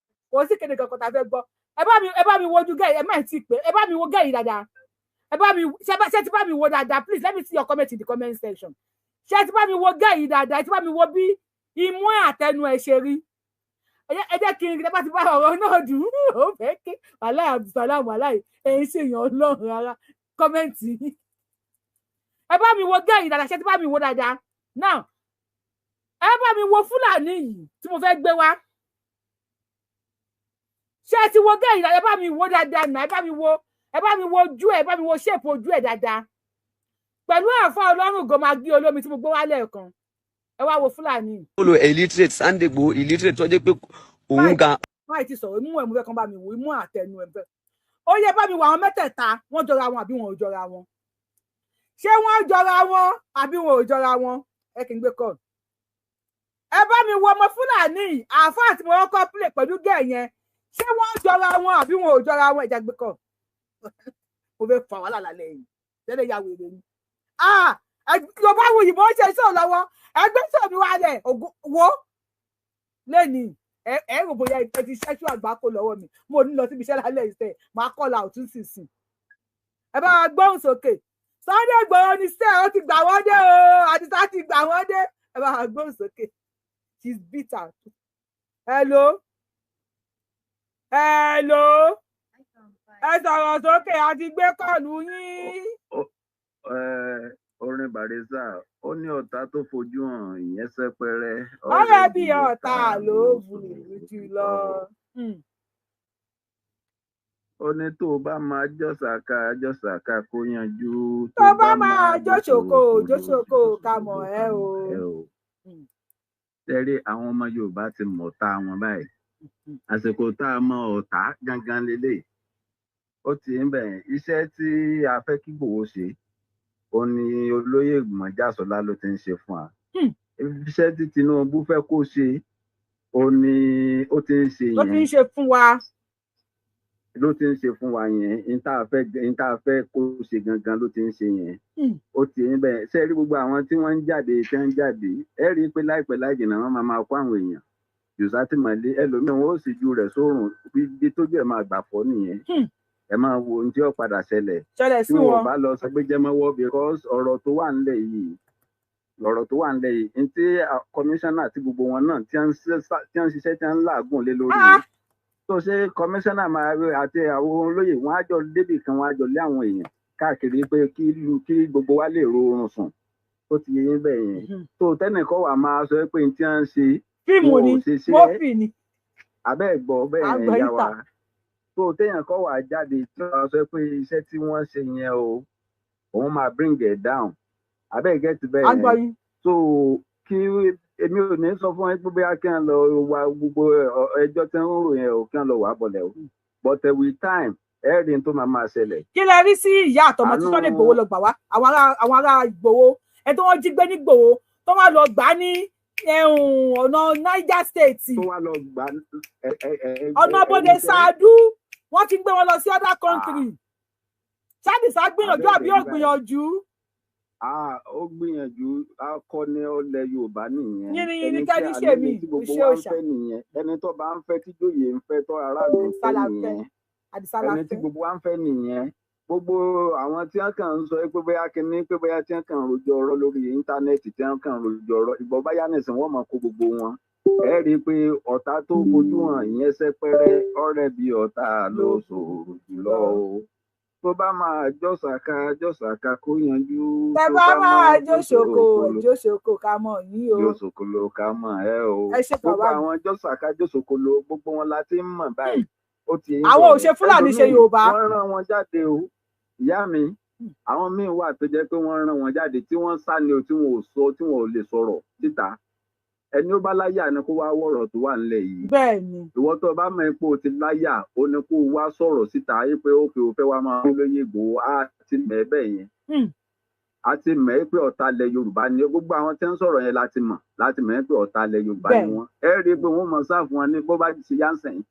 Kò sí kéde kankan tá a fẹ́ gbọ́. Ẹ bá mi wojú gẹ́, ẹ má tí ì pé. Ẹ bá mi wo gẹ́ yìí dáadáa. Ẹ bá mi ṣe ti bá mi wo dáadáa. Please let me see your comment in the comment section. Ṣé ti bá mi wo gẹ́ yìí dáadáa? Ẹ ti bá mi wo bí imú ẹ̀ àtẹnu ẹ̀ ṣe rí? Ẹ jẹ́ kí n rí. Ẹ bá ti bá ọ̀rọ̀ náà dùn ó fẹ́ ké. Wàláì Abdulsalam, wàláì ẹ̀yin ṣèyàn Ọlọ́run rárá. Comment. Ẹ bá mi wo gẹ́ yìí dáadáa. Ṣé ti bá mi wo dáadáa? Now, ẹ bá mi wo Fúlàní yìí tí mo fẹ́ gbé wá. Ṣé ẹ ti wo gẹ́ yìí dáadáa? Ẹ bá mi wo dáadáa náà. Ẹ bá mi wo ojú ẹ, ẹ bá mi wo shape ojú ẹ dáadáa pẹ̀lú àfa Ọlọ́run gòmàgí olómi tí mo gbé wá lẹ́ẹ̀kan. Ẹ wá wo Fúlàní. Ó lo illiterate Sunday Igboho, illiterate tó jẹ́ pé òun gan. Máì ti sọ̀rọ̀, imú ẹ̀ mo fẹ́ kàn bá mi wò, imú àtẹnu ẹ̀ fẹ́. Ó yẹ bá mi wo àwọn mẹ́tẹ̀ẹ̀ta, wọ́n jọra wọn àbí wọn ò jọra wọn? Ṣé wọ́n jọra wọn àbí wọn ò jọra wọn? Ẹ kì í gbé kọ́. Ẹ bá mi wo ọmọ Fúlàní àáfàá tí mo kọ́kọ́ play pẹ̀lú gẹ̀ yẹn. Ṣé wọ́n jọra wọn àbí wọn ò jọra wọn? Ìjà gbé kọ́. Mo fẹ́ fà wàhálà lálẹ́ yìí tẹ́lẹ̀, ya wèrè ni. Yorùbá wuyì, mo ń ṣe iṣẹ́ lọ́wọ́. Ẹgbẹ́ sọ̀mi wálẹ̀ wo lẹ́nìí. Ẹ rò bóyá ẹ ti ṣẹ́ṣú àgbákò lọ́wọ́ mi. Mo ní lọ síbi iṣẹ́ lálẹ́ ìṣẹ́, máa kọ́ la òtún sísìn. Ẹ bá wa gbóhùn sókè. Sunday Igboho ní sẹ́ ó ti gbà wọ́n dé o, Àdìsá ti gbà wọ́n dé. Ẹ bá wa gbóhùn sókè. She's bitter. Hello, hello, ẹ sọ̀rọ̀ sókè, àti gbé call yín. Orin Barrister, ó ní ọ̀tá tó fojú hàn, ìyẹn sẹ́pẹ́rẹ́. Ọ̀rẹ́ bí ọ̀tá ló burú jù lọ. Ó ní tó o bá máa jọ́sàká, jọ́sàká kó yanjú. Tó bá máa jóṣòkò, jóṣòkò ká mọ̀ ẹ́ o. Tẹ́rí àwọn ọmọ Yorùbá ti mọ̀ ọ̀tá wọn báyìí. Àsìkò tá a mọ ọ̀tá gangan lélẹ̀, ó ti ń bẹ̀rẹ̀ iṣẹ́ tí a fẹ́ kí Ìgbòho ṣe. Ó ní olóyè Mọ̀jàsọ́lá ló ti ń ṣe fún wa. Iṣẹ́ tí Tinubu fẹ́ kó ṣe, ó ní ó ti ń ṣe Ló ti yẹn. ń ṣe fún wa. Ló ti ń ṣe fún wa yẹn. N tá a fẹ́ kó ṣe gangan ló ti ń ṣe yẹn. Ó ti ń bẹ̀ ṣe rí gbogbo àwọn tí wọ́n ń jáde, tí wọ́n ń jáde, ẹ rí i pé láìpẹ́ láì jìnnà, wọ́n máa máa kó àwọn èèyàn jù sátìmọ́lé. Ẹlòmíràn wọn ó sì ju rẹ̀ sórùn bí tójú ẹ̀ máa gbà fọ́ nìyẹn. Ẹ máa wo ohun tí ó padà ṣẹlẹ̀ ṣẹlẹ̀ tí sí wọn ò wọn. bá lọ sọ pé jẹ́mọ́wọ́, because ọ̀rọ̀ tó wà ńlẹ̀ yìí, ọ̀rọ̀ tó wà ńlẹ̀ yìí ní tí kọmíṣánná àti gbogbo wọn náà tí wọ́n ń ṣiṣẹ́, tí wọ́n ń làágùn lé lórí Ah! tó ṣe kọmíṣánná máa rí àti àwọn olóyè wọn á jọ débì kan, wọn á jọ lé àwọn èèyàn káàkiri pé kí kí gbogbo wa lè ro oorun sùn. Ó ti yé yín bẹ́ẹ̀ yẹn. Tó tẹ́nìkan wà máa sọ pé ní tí wọ́n ń ṣe Fíìmù wọn ni ò ṣe ṣe é mọ́fì ni. Abẹ́ ẹ̀gbọ́ bẹ́ẹ̀ yẹn Àgbọ̀ yá yín wa tà. Tó téèyàn kọ́ wà jáde tí wọ́n sọ pé iṣẹ́ tí wọ́n ṣe yẹn o, òun máa bring it down. Abẹ́ get bẹ́ẹ̀ Àgbọ̀ yẹn. yín. So kí èmi ò ní sọ fún ẹ pé bóyá kí wọ́n lọ wá gbogbo ẹjọ́ tí wọ́n ń rò yẹn o, kí wọ́n lọ wà bọ̀lẹ̀ o, but with time, ẹ rí n tó máa máa ṣẹlẹ̀. Kí lẹ rí sí ìyá àtọmọ tí Àánú Sunday Igboho lọ gbà wá, àwọn ará Ìgbòho ẹ tó wọ́n jí gbé ní Ìgbòho, tó wá lọ gbà ní ọ̀nà Niger State? Tó wá lọ gbà ẹ ẹ ẹ Ọ̀nà ẹ bòde ẹni tẹ́ Ṣáàdú, wọ́n ti gbé wọn lọ sí other country. Ṣáàdìsá gbìyànjú àbí Abẹ́ẹ̀dẹ̀ ò rí báyìí. gbìyànjú? Ó gbìyànjú, akọni ọlẹ Yorùbá nìyẹn. Yínníyínní Ẹni tí kẹ́ni ṣe àlejò mí tí gbogbo iṣẹ́ wa ń òòṣà fẹ́ nìyẹn, ẹni tó bá ń fẹ́, tíjòyè ń fẹ́, tó aráàlú ń Àdìsá fẹ́ la fẹ́. nìyẹn. Àdìsá la Ẹni tí fẹ́. gbogbo wa ń fẹ́ nìyẹn. Gbogbo àwọn tí wọn kàn ń sọ pé bóyá kinní, pé bóyá tí wọn kàn ń rojọ́ ọ̀rọ̀ lórí íńtánẹ́ẹ̀tì, tí wọn kàn ń rojọ́ ọ̀rọ̀ ìbọn báyá nìsín, wọn máa kó gbogbo wọn. Ẹ rí i pé ọ̀tá tó fojú hàn ìyẹn sẹpẹrẹ, ọ̀rẹ́ bí ọ̀tá ló ṣòro jùlọ o. Tó bá máa jọ́sàká jọ́sàká kó yanjú. Tẹ Tó bá bá máa máa jó ṣoko, jósòkòlò jó ṣoko ká mọ̀ yín o. jósòkòlò ká mọ̀ ẹ́ o. Ẹ ṣe Gbogbo bàbá mi. àwọn jọ́sàká jósòkòlò, gbogbo wọn la ti ń mọ̀ báyìí. Ó ti ń Àwọn ò bẹ̀rẹ̀ ṣe Fúlàní ṣe ẹlòmíì Yorùbá. wọ́n rán wọn jáde o, ìyá mi. Àwọn míín wà tó jẹ́ pé wọ́n rán wọn jáde tí wọ́n sá ni o, tí wọn ò sọ, tí wọn ò lè sọ̀rọ̀ síta. Ẹni ó bá láyà ni kó wá wọ̀rọ̀ tó wà nílẹ̀ yìí. Bẹ́ẹ̀ ni. Ìwọ tó bá mọ̀ pé o ti láyà, ó ní kó wá sọ̀rọ̀ síta yìí pé ókè o fẹ́ wá máa ń lóye Ìgbòho. Á ti mọ̀ ẹ́ bẹ́ẹ̀ yẹn. A ti mọ̀ ẹ́ pé ọ̀tá ilẹ̀ Yorùbá ni gbogbo àwọn tí ń sọ̀rọ̀ yẹn. Láti mọ̀ ẹ́ pé ọ̀tá ilẹ̀ Yorùbá ni wọ́n. Ẹ rí i pé wọ́n mọ̀ sáfù wọn ní bó bá ti ṣe yánsẹ̀yìn.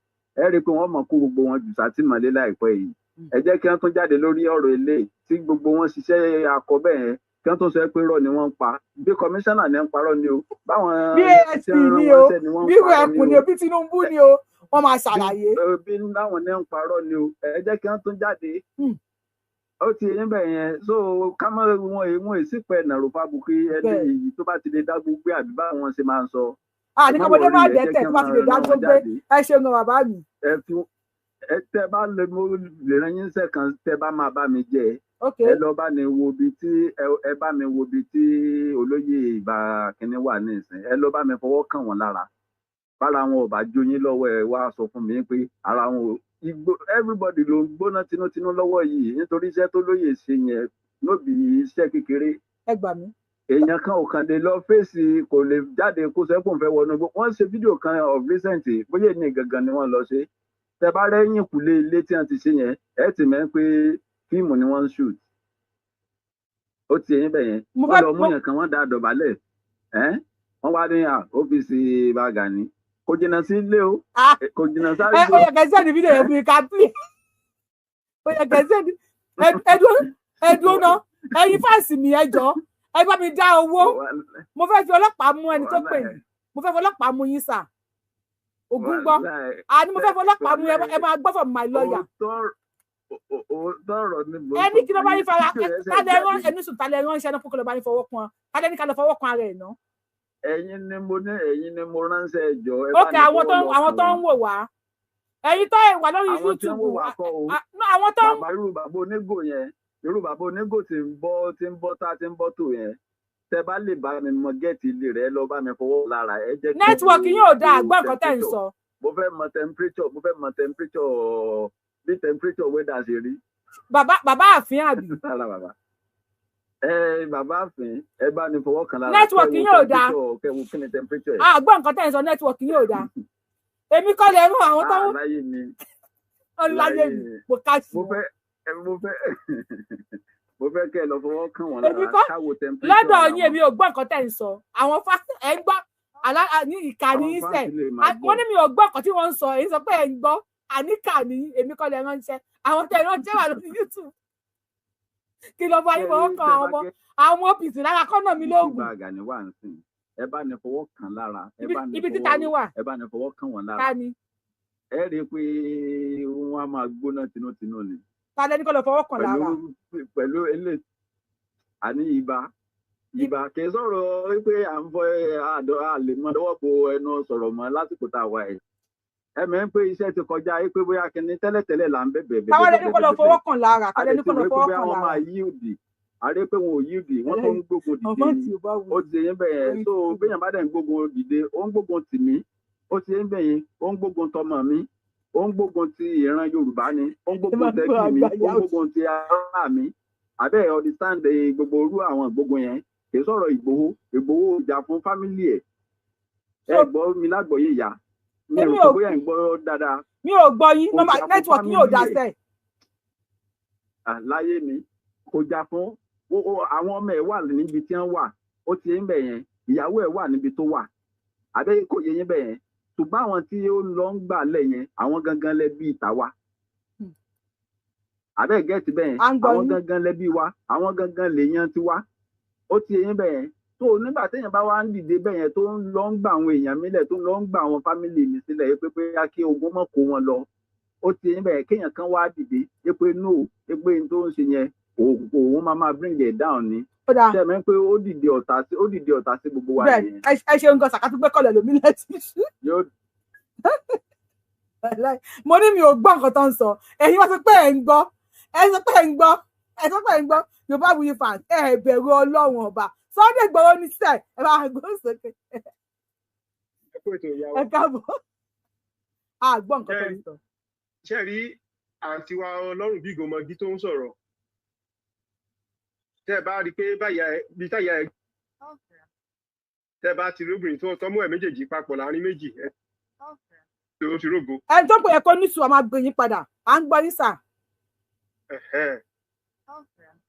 Ẹ rí i pé wọ́n mọ̀ kó gbogbo wọn jù sátìmọ́lé láìpẹ́ yìí. Ẹ jẹ́ kí wọ́n tún jáde lórí ọ̀rọ̀ eléyìí tí gbogbo wọn ṣiṣẹ́ akọ bẹ́ẹ̀ yẹn, kí wọ́n tún sọ pé irọ́ ni wọ́n ń pa, bí kọmíṣánná ní ń parọ́ ni o, báwọn Bí tí ASP ń rán ni wọn o, ṣẹ́ ni wọ́n ń bí parọ́ ni ẹkùn ni o, o, bí Tinubu ni o, wọ́n máa ṣàlàyé. Bí láwọn ní ń parọ́ ni o. Ẹ jẹ́ kí wọ́n tún jáde. Ó ti yín bẹ̀ yẹn, so ká mọ́ wọn wọn èsì pẹ̀ nàró fábùkì ẹni yìí tó bá ti lè dá gbogbo àbí báwọn ṣe máa ń sọ. À ní Ẹ má kọ́mọdé má wọrí, ẹ jẹ́ dẹ́tẹ̀ kí tó wọ́n bá ti máa lè dá rán tó wọn gbé. jáde. Ẹ ṣeun gan bàbá mi. Ẹ fi ẹ tẹ bá lè, mo lè rán yín sẹ kan tẹ bá máa bá mi jẹ. Ẹ lọ bá ní wo ibi tí ẹ bá mi wo ibi tí olóyè Ìbà kínní wà nísìn. Ẹ lọ bá mi fọwọ́ kàn wọ́n lára. Bára wọn ò bá jó yín lọ́wọ́, ẹ wá sọ fún mi pé ara wọn ò igbó. Everybody ló ń gbóná tinútinú lọ́wọ́ yìí nítorí iṣẹ́ tó lóye ṣe yẹn no be iṣẹ́ kékeré. Ẹ gbà mí. Èèyàn kan ò kàn lè lọ fèsì, kò lè jáde kó sọ pé òun fẹ́ wọnú igbó. Wọ́n ṣe fídíò kan of recent, bóyá ní gangan ni wọ́n lọ ṣe. Tẹ bá rẹ́yìn kùlé ilé tí wọ́n ti ṣe yẹn, ẹ ti mọ̀ pé fíìmù ni wọ́n ń shoot. Ó ti yẹn bẹ̀ yẹn. Mo Wọ́n fẹ́ lọ mú mo yàn kan, wọ́n dá dọ̀bálẹ̀ ẹ́, wọ́n wá ní ọ́fíìsì Ìbà Gani kò jìnnà sí ilé o, kò jìnnà Ẹ sáré ó yẹ kẹ́ send fídíò yẹn fún mi ká play. Ó yẹ kẹ́ send. Ẹ dúró ná, ẹ̀yin fans mi, ẹ jọ̀ọ́, ẹ bá mi dá owó. Mo fẹ́ fi ọlọ́pàá mú ẹni tó pè yín. Mo fẹ́ fi ọlọ́pàá mú yín sà. Ògún gbọ́. Àní mo fẹ́ fi ọlọ́pàá mú. Ẹ máa gbọ́ from my lawyer. Òótọ́ ọ̀rọ̀ ni mo Ẹ ní sọ kí ló fún bá yín. yín fara Fídíò yẹn ṣẹ̀ tálẹ̀ rán jáde. ẹni sùn, tálẹ̀ rán iṣẹ́ náà kó lọ bá yín fọwọ́ kan, tálẹ̀ ní ká lọ fọwọ́ kan ara ẹ̀ ná. Ẹ̀yin ni mo ní, ẹ̀yin ni mo ránṣẹ́, ẹjọ́ ẹ bá Ok, ní àwọn fọwọ́ tó lọ àwọn kàn tó wọ́n. ń wò wá, ẹ̀yin tó wà lórí Àwọn tí ń YouTube wò wá kọ́ o. No, àwọn tó ń Bàbá, irú bàbá onígò yẹn, irú bàbá onígò tí ń bọ́, tí ń bọ́ tá tí ń bọ́ tò yẹn, tẹ bá lè bá mi mọ gate ilé rẹ, lọ bá mi fọwọ́ lára, ẹ jẹ́ kí n Network wo yín ò dáa, wo gbọ́ nǹkan tẹ́ ń temperature. sọ. Mo fẹ́ mọ temperature, mo fẹ́ mọ temperature, bí temperature weather ṣe rí. Bàbá àfin àbí? Lára bàbá, ẹ bàbá àfin, ẹ bá ní fọwọ́ kan lára, kẹ Network wo yín ò dáa. temperature, kẹ wo kí ni temperature ẹ. Àgbọ̀ nǹkan tẹ́ ń sọ, network yín ò dáa. Èmi kọ́ lè rán àwọn tó ń Láyé mi. Láyé Láyé mi, mi. mo ká sí Mo wọn. fẹ́ ẹ, mo fẹ́ kẹ́ ẹ lọ fọwọ́ kàn wọ́n Èmi lára, kọ́ ká wo temperature lọ́dọ̀ ara yín. wọn. Èmi ò gbọ́ nǹkan tẹ́ ń sọ. Àwọn fa ẹ̀ ń gbọ́ àlá ní ìkànnì Àwọn yín sẹ̀. fans lè máa gbọ́. Wọ́n ní mi ò gbọ́ nǹkan tí wọ́n ń sọ. Èyí sọ pé ẹ̀ ń gbọ́ àníkà ní. Èmi kọ́ lè ránṣẹ́. Àwọn tẹ́ ránṣẹ́ wà lórí YouTube. Kí lọ bá yín fọwọ́ Ṣé kan tẹ àwọn bá ọmọ gẹ́ àwọn OPC lára kọ́nà mi ibi tí lóògùn. Ìbà Gani wà ń sìn, ẹ bá ní fọwọ́ kàn lára, ẹ Ibi bá ní ibi tí fọwọ́ ta ni wà? ẹ bá ní fọwọ́ kàn wọ́n Ta lára. ni? Ẹ rí i pé wọ́n á máa gbóná tinútinú ni. Ta lẹni kọ́ lọ fọwọ́ kàn Pẹ̀lú lára? pẹ̀lú eléyìí àní ibà kì í sọ̀rọ̀ wípé à ń fọ àdó àlè mọ́ lọ́wọ́ bo ẹnu sọ̀rọ̀ mọ́ lásìkò tá a wà yìí. Ẹ mọ̀ ń pé iṣẹ́ ti kọjá wípé bóyá kinní tẹ́lẹ̀tẹ́lẹ̀ là ń bẹ̀bẹ̀ bẹ̀bẹ̀ Táwọn lẹni bẹ̀bẹ̀ kọ́ lọ bẹ̀bẹ̀. fọwọ́ kàn lára? A Ta lè lẹni ti kọ́ lọ rò pé fọwọ́ bóyá kàn wọ́n lára? máa yí òdì, a rí pé wọn ò yí òdì, wọ́n tó ń gbógun dìde Ọmọ ni. tí ò bá wù Ó ti yín bẹ́ẹ̀ orí tó ti béèyàn bá dẹ̀ ń gbógun dìde, ó ń gbógun tì mí. Ó ti yín bẹ́ẹ̀ yẹn, ó ń gbógun tọmọ mi, ó ń gbógun ti ìran Yorùbá ni, ó ń Ẹ gbógun máa gbọ́ tẹbí mi, àgbà ó ìyá ń òsì. gbógun ti ará mi. Àbẹ́ understand gbogbo orú àwọn gbógun yẹn kì í sọ̀rọ̀ Ìgbòho. Ìgbòho ò jà fún family ẹ̀. Ẹ So gbọ́ mi lágbọ̀ọ́yé ìyá mi, Èmi rò pé ò bóyá ń gbọ́ dáadáa. Mi ò gbọ́ yín. Kò Nọ́mbà jà fún network yín ò dáa family ẹ̀. sẹ́ẹ̀. Láyé mi, kò jà fún àwọn ọmọ ẹ̀ wà níbi tí wọ́n wà. Ó ti ń bẹ̀ yẹn, ìyàwó ẹ̀ wà níbi tó wà. Àbẹ́ kò yé yín bẹ̀ yẹn? Ṣùgbọ́n àwọn tí ó lọ ń gbà lẹ̀ yẹn, àwọn gangan lẹ bí tàwa. Àbẹ́ get bẹ̀ yẹn? À ń gbọ́ Àwọn yín. gangan lẹ bí wa, àwọn gangan lèèyàn tiwa. Ó ti yẹn bẹ́ẹ̀ tó nígbà téèyàn bá wá ń dìde bẹ́ẹ̀ yẹn, tó ń lọ ń gbà àwọn èèyàn mílẹ̀, tó ń lọ ń gbà àwọn family mi sílẹ̀ yìí pé bóyá kí ogun mọ̀ kó wọn lọ. Ó ti yẹn bẹ́ẹ̀, kéèyàn kan wá dìde pé no, pé n tó ń ṣe yẹn, òun máa bring it down ni. Ó dáa. Ṣe mẹ́ pé ó dìde ọ̀tá sí gbogbo wa Bẹ́ẹ̀ nìyẹn. Ẹ ṣeun gan sàkátú gbé kọlẹ̀ lómi lẹ́tí ṣú. Yóò Wàláì. Mo ní mi ò gbọ́ nǹkan tó ń sọ, ẹ̀yin wá sọ pé ẹ̀ ń gbọ́, ẹ sọ pé ẹ̀ ń gbọ́, ẹ sọ pé ẹ̀ ń gbọ́. Yorùbá Wuyi fans, ẹ bẹ̀rù Ọlọ́run ọba. Sunday Igboho ní sẹ ẹ bá gbọ́ sókè. Ẹ kú ètò, ìyá wa. Ẹ káàbọ̀, a gbọ́ nǹkan tó ń sọ. Ṣe rí àǹtí wa ọlọ́run bí gòmọ̀gí tó ń sọ̀rọ̀, tẹ́ ẹ bá rí i pé báyà ẹ bí táyà ẹ, tẹ́ ẹ bá ti rí obìnrin tó tọ́mú ẹ̀ méjèèjì papọ̀ láàrin méjì ẹ tó ti rógo. Ẹni tó pè é kó ní sùn, a máa gbé yín padà, à ń gbọ́ yín sà. Ẹ̀hẹ́n.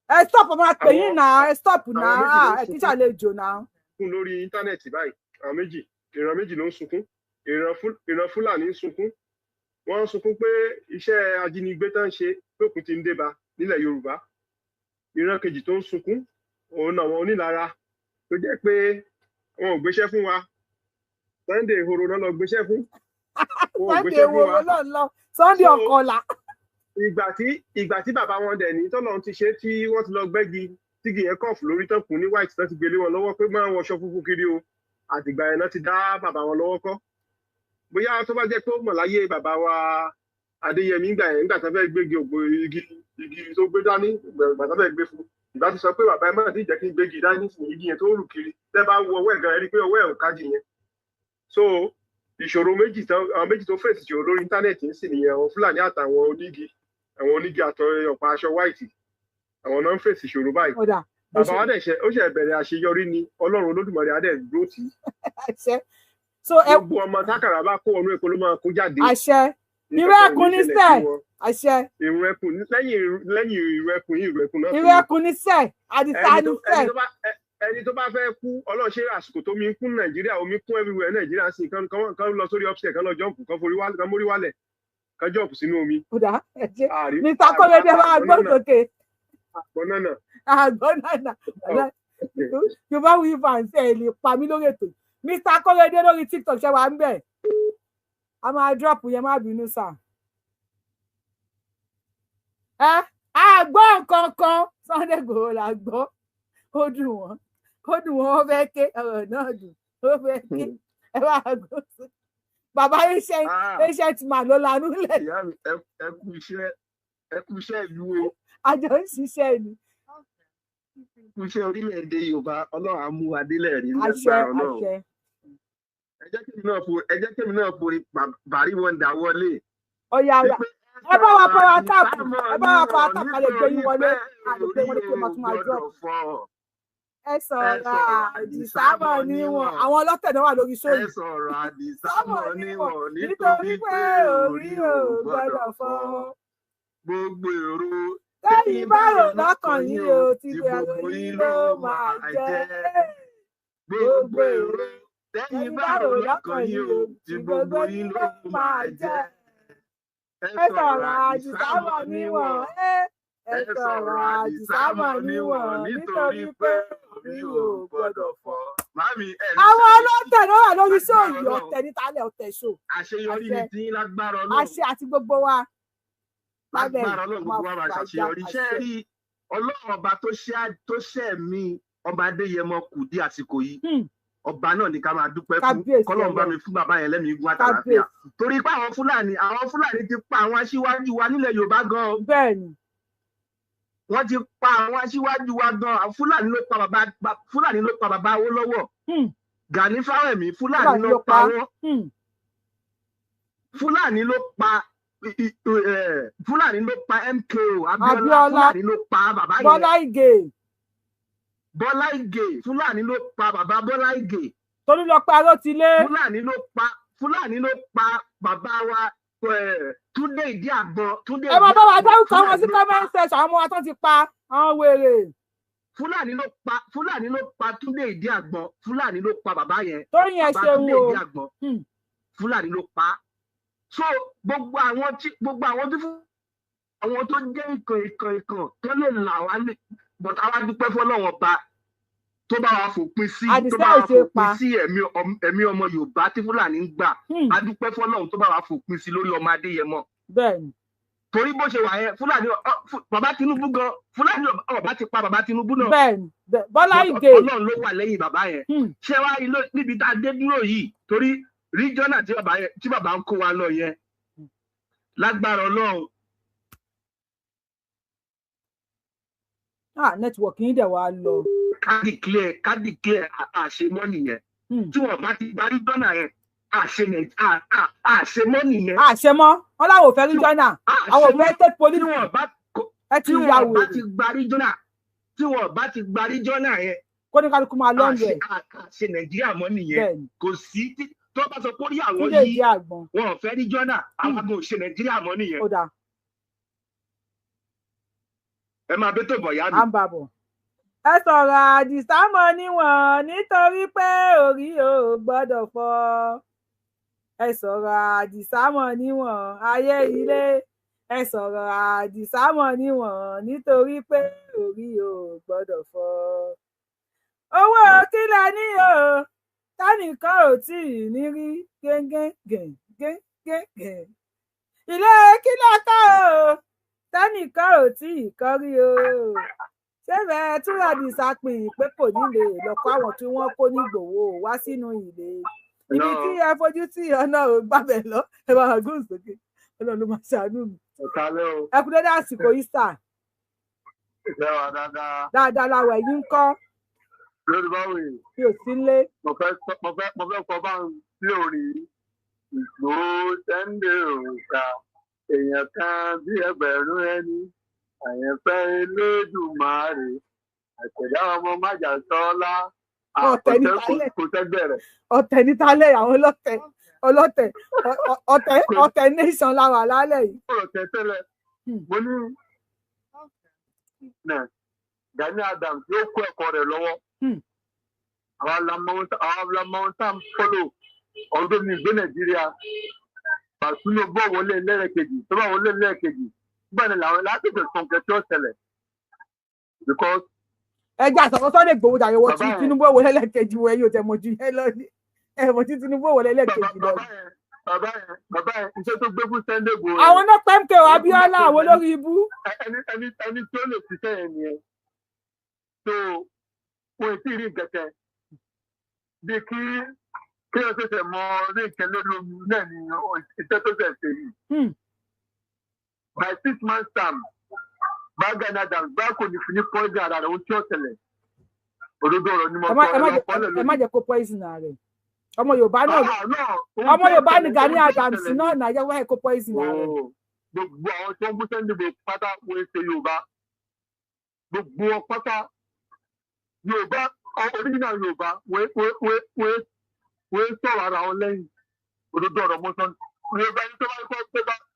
Ẹ stop, máa pè yín náà, ẹ stop Àwọn náà. méjì ló ń Ẹ kí sunkún. ṣàlejò náà. Kún lórí íńtánẹ́ẹ̀tì báyìí, àwọn méjì, ìran méjì ló ń sunkún. Ìran Fúlàní ń sunkún, wọ́n ń sunkún pé iṣẹ́ ajínigbé tán ń ṣe pé òkun ti ń déba nílẹ̀ Yorùbá. Ìran kejì tó ń sunkún òun àwọn onílara tó jẹ́ pé wọn ò gbéṣẹ́ fún wa. Sunday Ìhòòrò náà lọ gbéṣẹ́ fún, wọn ò Sunday gbéṣẹ́ fún wo wa. ló ń lọ Sunday ọkọlà. Ìgbà tí bàbá wọn dẹ̀ ní tọ́lọ́run ti ṣe tí wọ́n ti lọ gbẹ́gi tígi yẹn kọ́ọ̀fù lórí tán kùn ní white tán ti gbélé wọn lọ́wọ́ pé máa wọṣọ funfun kiri o. Àtìgbà yẹn náà ti dá bàbá wọn lọ́wọ́ kọ́. Bóyá tó bá jẹ́ pé ó mọ̀ láyé bàbá wa Adéyẹmí ńgbà yẹn, ńgbà tó fẹ́ gbégi ògbó igi tó gbé dání, ìgbà tó fẹ́ gbé fún, ìgbà tó sọ pé bàbá ẹ má ti jẹ́ kí n gbégi dání fún igi yẹn tó rù kiri, tẹ́ bá wo ọwọ́ ẹ̀ gan, ẹ rí i pé ọwọ́ ẹ̀ ò kági yẹn. So ìṣòro méjì tán, àwọn méjì tó fèsì ìṣòro lórí íńtánẹ́ẹ̀tì ń sì nìyẹn, àwọn Fúlàní àtàwọn onígi, àwọn onígi àtọ ọ̀pá aṣọ white, àwọn náà ń fèsì ìṣòro báyìí. Ó dà. Bàbá wa dẹ̀ ṣe, ó ṣe bẹ̀rẹ̀ àṣeyọrí ni. Ọlọ́run Olódùmarè á dẹ̀ dúró tì í. Àṣẹ. So ẹ Gbogbo ọmọ tákàrà bá kó ọnú epo ló máa kó jáde. Àṣẹ. Irú Nǹkan kan ò ẹkùn ní ní ṣẹlẹ̀ sẹ sí wọn. Àṣẹ. Ìrù ẹkùn, lẹ́yìn ìrù ẹkùn yìí, ìrù ẹkùn náà Irú tún ni. ẹkùn ní sẹ, àdìsá Ẹni ní tó sẹ. ẹni tó bá fẹ́ kú, Ọlọ́run ṣe àsìkò tó mi ń kún Nàìjíríà, omi kún everywhere Nàìjíríà sí, kan lọ sórí upstairs, kan lọ jump, kan forí wálẹ̀, kan mórí wálẹ̀, kan jump sínú omi. Ó dà, ẹ ṣe. Àrí Mr. Kọ́lẹ́dé, máa gbọ́ sókè. Àgbọn náà. Àgbọn náà. Yorùbá Wuyi fans, ẹ lè pa mí lórí ètò. Mr. Kọ́lẹ́dé lórí TikTok, ṣe wà ń bẹ̀? A máa drop yẹn, má bínú sà. Ẹ àgbọ̀ nǹkan kan, Sunday Igboho là gbọ́. Ó dùn wọ́n, ó dùn wọ́n, ó fẹ́ ké, ọ̀rọ̀ náà dùn, ó fẹ́ ké. Ẹ bá gbọ́ sókè. Bàbá ancient ancient man ló lanú lẹ̀. Ìyá mi, ẹ kú iṣẹ́, ẹ kú iṣẹ́ ìlú o. Àjọ ń ṣiṣẹ́ ni. Kú iṣẹ́ orílẹ̀-èdè Yorùbá. Ọlọ́run á mú wa délẹ̀ rí Àṣẹ. lágbára Ọlọ́run. Àṣẹ. Ẹ jẹ́ kémi náà forí Bàrí Wonder wọlé. Ọ̀yà ọ̀yà, ẹ bá wa power tap, ẹ bá wa power tap, ká lè gbé yín wọlé, ká lè gbé wọlé kí o máa tún máa drop. Ẹ sọ̀rọ̀ àdìsámọ̀ níwọ̀n. Àwọn ọlọ́tẹ̀ náà wà lórí Ẹ sóyè. sọ̀rọ̀ àdìsámọ̀ níwọ̀n nítorí pé orí ò gbọ́dọ̀ fọ́. Gbogbo èrò tẹ́yìn bá rò lọ́kàn yín o, ti gbogbo yín ló máa jẹ́. Gbogbo èrò tẹ́yìn bá rò lọ́kàn yín o, ti gbogbo yín ló máa jẹ́. Ẹ sọ̀rọ̀ àdìsámọ̀ níwọ̀n, ẹ sọ̀rọ̀ àdìsámọ̀ níwọ̀n nítorí pé orí ò gbọ́dọ̀ fọ́. Màámi, ẹ ní Àwọn ṣàṣeyọrí. ọlọ́tẹ̀ náà wà lórí sóòyì, ọ̀tẹ̀ níta lẹ̀, ọ̀tẹ̀ ṣò. Àṣeyọrí ni Àṣẹ. tí yín lágbára Ọlọ́run. Àṣẹ àti gbogbo wa lábẹ́. Lágbára Ọlọ́run, gbogbo wa máa ṣàṣeyọrí. Ṣé ẹ rí Ọlọ́run ọba tó ṣe tó ṣe mí ọba Adéyẹmọ kù dí àsìkò yìí, ọba náà ní ká máa dúpẹ́ fún. Kábíyèsí Kọ́lọ́run bá Ọlọ́run. mi fún bàbá yẹn lẹ́mìí gún àtàlàáfíà, Kábíyèsí. torí pé àwọn Fúlàní ti pa àwọn aṣíwájú wa nílẹ̀ Yorùbá gan. Bẹ́ẹ̀ni. Wọ́n ti pa àwọn aṣíwájú wa gan. Fúlàní ló pa bàbá, Fúlàní ló pa bàbá Awólọ́wọ̀, Gani Fáwẹ̀mí, Fúlàní ló pa wọ́n. Fúlàní ló pa MKO Abíọ́lá. Abíọ́lá. Fúlàní ló pa bàbá yẹn. Bọ́lá Ìgè. Bọ́lá Ìgè, Fúlàní ló pa bàbá Bọ́lá Ìgè. Tolúlọpẹ́ Arótilé. Fúlàní ló pa bàbá wa Túndé Ìdí Àgbọn, Túndé Ẹ máa bá wa Ìdí Àgbọn, dárúkọ wọn sí Fúlàní ló pa. Comment section, àwọn ọmọ wa tó ti pa, àwọn wèrè. Fúlàní ló pa Túndé Ìdí Àgbọn, Fúlàní ló pa bàbá yẹn. Tóyìn, ẹ Bàbá ṣeun Túndé o. Ìdí Àgbọn, Fúlàní ló pa. So gbogbo àwọn tí fún àwọn tó jẹ́ ìkàn ìkàn ìkàn tó lè là wá lè, but àwa dúpẹ́ fọlọ́wọ́n ba. Tó bá wa fòpin sí, tó Àdìsá bá ò wa ṣe é fòpin pa. sí ẹ̀mí ọmọ Yorùbá tí Fúlàní ń gbà, a dúpẹ́ fọ́lọ́run tó bá wa fòpin sí lórí ọmọ Adéyẹmọ. Torí bó ṣe wà yẹn, Fúlàní bàbá Tinubu gan, Fúlàní ọba ti pa bàbá Tinubu náà. Bẹ́ẹ̀ni bẹ́ẹ̀, Bọ́lá But Ìgè. Ọlọ́run ló wà lẹ́yìn bàbá yẹn. Ṣé wàá rí níbi tá a dé dúró yìí, torí regional tí bàbá yẹn, tí bàbá ń kó wa lọ yẹn, lágbára Ọlọ́run. Ah, network yín dẹ̀ wá lọ. Ká declare àṣemọ́ nìyẹn. Tí wọn bá ti gba regional yẹn, àṣemọ́ nìyẹn. Àṣemọ́ wọn làwọn ò fẹ́ regional, àwọn ò fẹ́ state police. Ẹ ti Tí ya wọn bá wèrè. ti gba regional, tí wọn bá ti gba regional yẹn, Kó ní kálukú máa lọ́ọ̀lù ẹ̀. Àṣe Nàìjíríà mọ́ nìyẹn. Kò sí tó bá sọ pé ó rí àwọn Túndé yìí ìdí àgbọn. wọn ò fẹ́ regional, àwọn kò ṣe Nàìjíríà mọ́ nìyẹn. Ó dáa. Ẹ máa bẹ́ tó bọ̀ yá mi. À ń bà bọ̀. Ẹ sọ̀rọ̀ Àdìsá mọ́ níwọ̀n nítorí pé orí ò gbọ́dọ̀ fọ́. Ẹ sọ̀rọ̀ Àdìsá mọ́ níwọ̀n ayé ilé. Ẹ sọ̀rọ̀ Àdìsá mọ́ níwọ̀n nítorí pé orí ò gbọ́dọ̀ fọ́. Owó kílẹ̀ ní o, tánìkan ò tí ì ní rí gẹ́gẹ́gẹ́gẹ́gẹ́. Ilé kílẹ̀ ká o, tánìkan ò tí ì kọ́ rí o. Ṣé bẹ́ẹ̀ tún Àdìsá pin pé kò ní lè lọ kó àwọn tí wọ́n kó ní Ìgbòho wá sínú ilé? Ibi tí ẹ fojú sí ọ̀nà ò gbàbẹ̀ lọ, ẹ bá wà gbóhùn sókè. Ọlọ́run ló máa ṣàánú mi. Ẹ̀kálẹ́ o. Ẹ kú dédé àsìkò yìí sà. Ìfẹ́ wa dáadáa. Dáadáa la wẹ̀ yín kọ́. Lórí báwo yìí? Mi ò sí nílé. Mo fẹ́ kọ bá ń sí orin Ìgbòho Sunday òòṣà, èèyàn kan bí ẹgbẹ̀rún ẹni, àyànfẹ́ Elédùmarè, àtẹ̀dá ọmọ májàsọ́lá. Ọ̀tẹ̀ ní talẹ̀. Kò sẹ́gbẹ̀ rẹ̀. Ọ̀tẹ̀ ní talẹ̀, àwọn ọlọ́tẹ̀ ọlọ́tẹ̀ ọ̀tẹ̀ ọ̀tẹ̀ nation la wà lálẹ́ yìí. Ọ̀rọ̀ tẹ tẹ́lẹ̀. Mo ní nà Gani Adams yóò kó ẹ̀kọ́ rẹ̀ lọ́wọ́. Àwa la mọ ohun tá à ń fọ́lò ọdún mi gbé Nàìjíríà. Bàtúnú bọ̀ wọlé lẹ́ẹ̀kejì, tó bá wọlé lẹ́ẹ̀kejì, nígbà ni làwọn láti fẹ̀ sọ nǹkan tí ó ṣẹlẹ̀. Because Ẹ jẹ́ àsọ̀rọ̀ Sunday Igboho jàre wọ́n tí Bàbá yẹn- Tinubu wọlé lẹ́ẹ̀kejì wọ ẹ̀yìn ò tẹ̀ mọ̀ ju yẹn lọ ní ẹ̀ mọ̀ tí Tinubu wọlé lẹ́ẹ̀kejì lọ. Bàbá yẹn iṣẹ́ tó gbé fún Sunday Igboho. Àwọn náà pẹ́ MKO Abiola, àwọn olórí ibú. Ẹni tí ó lè ṣiṣẹ́ yẹn nìyẹn. So wọn ò tí ì rí nǹkan kan bí kí wọ́n ṣẹ̀ṣẹ̀ mọ rí nǹkan lórí omi náà ni iṣẹ́ tó ṣẹ̀ ṣe yìí. By 6 months time, bá Gani Adams bá kò ní fi ní poison ara rẹ̀, ohun tí ó ṣẹlẹ̀, òdodo ọ̀rọ̀ ni mo Ẹ má sọ, ẹ má ẹ lọ jẹ́ kọ́lẹ̀ ẹ má lónìí. jẹ́ kó poison rẹ̀. Ọmọ Yorùbá náà, Ah, no, ohun ọmọ tí ó Yorùbá ni ṣẹlẹ̀, Gani ohun tí ó Adams ṣẹlẹ̀ náà nàìjẹ́ wáyé kó poison rẹ̀. Oh, gbogbo àwọn tó ń bú Sunday Igboho pátá, wọ́n ṣe Yorùbá, gbogbo wọn pátá Yorùbá original Yorùbá wọ́n sọ̀rọ̀ ara wọn lẹ́yìn. Òdodo ọ̀rọ̀ mọ́sán, Yorùbá ẹni tó bá kọ́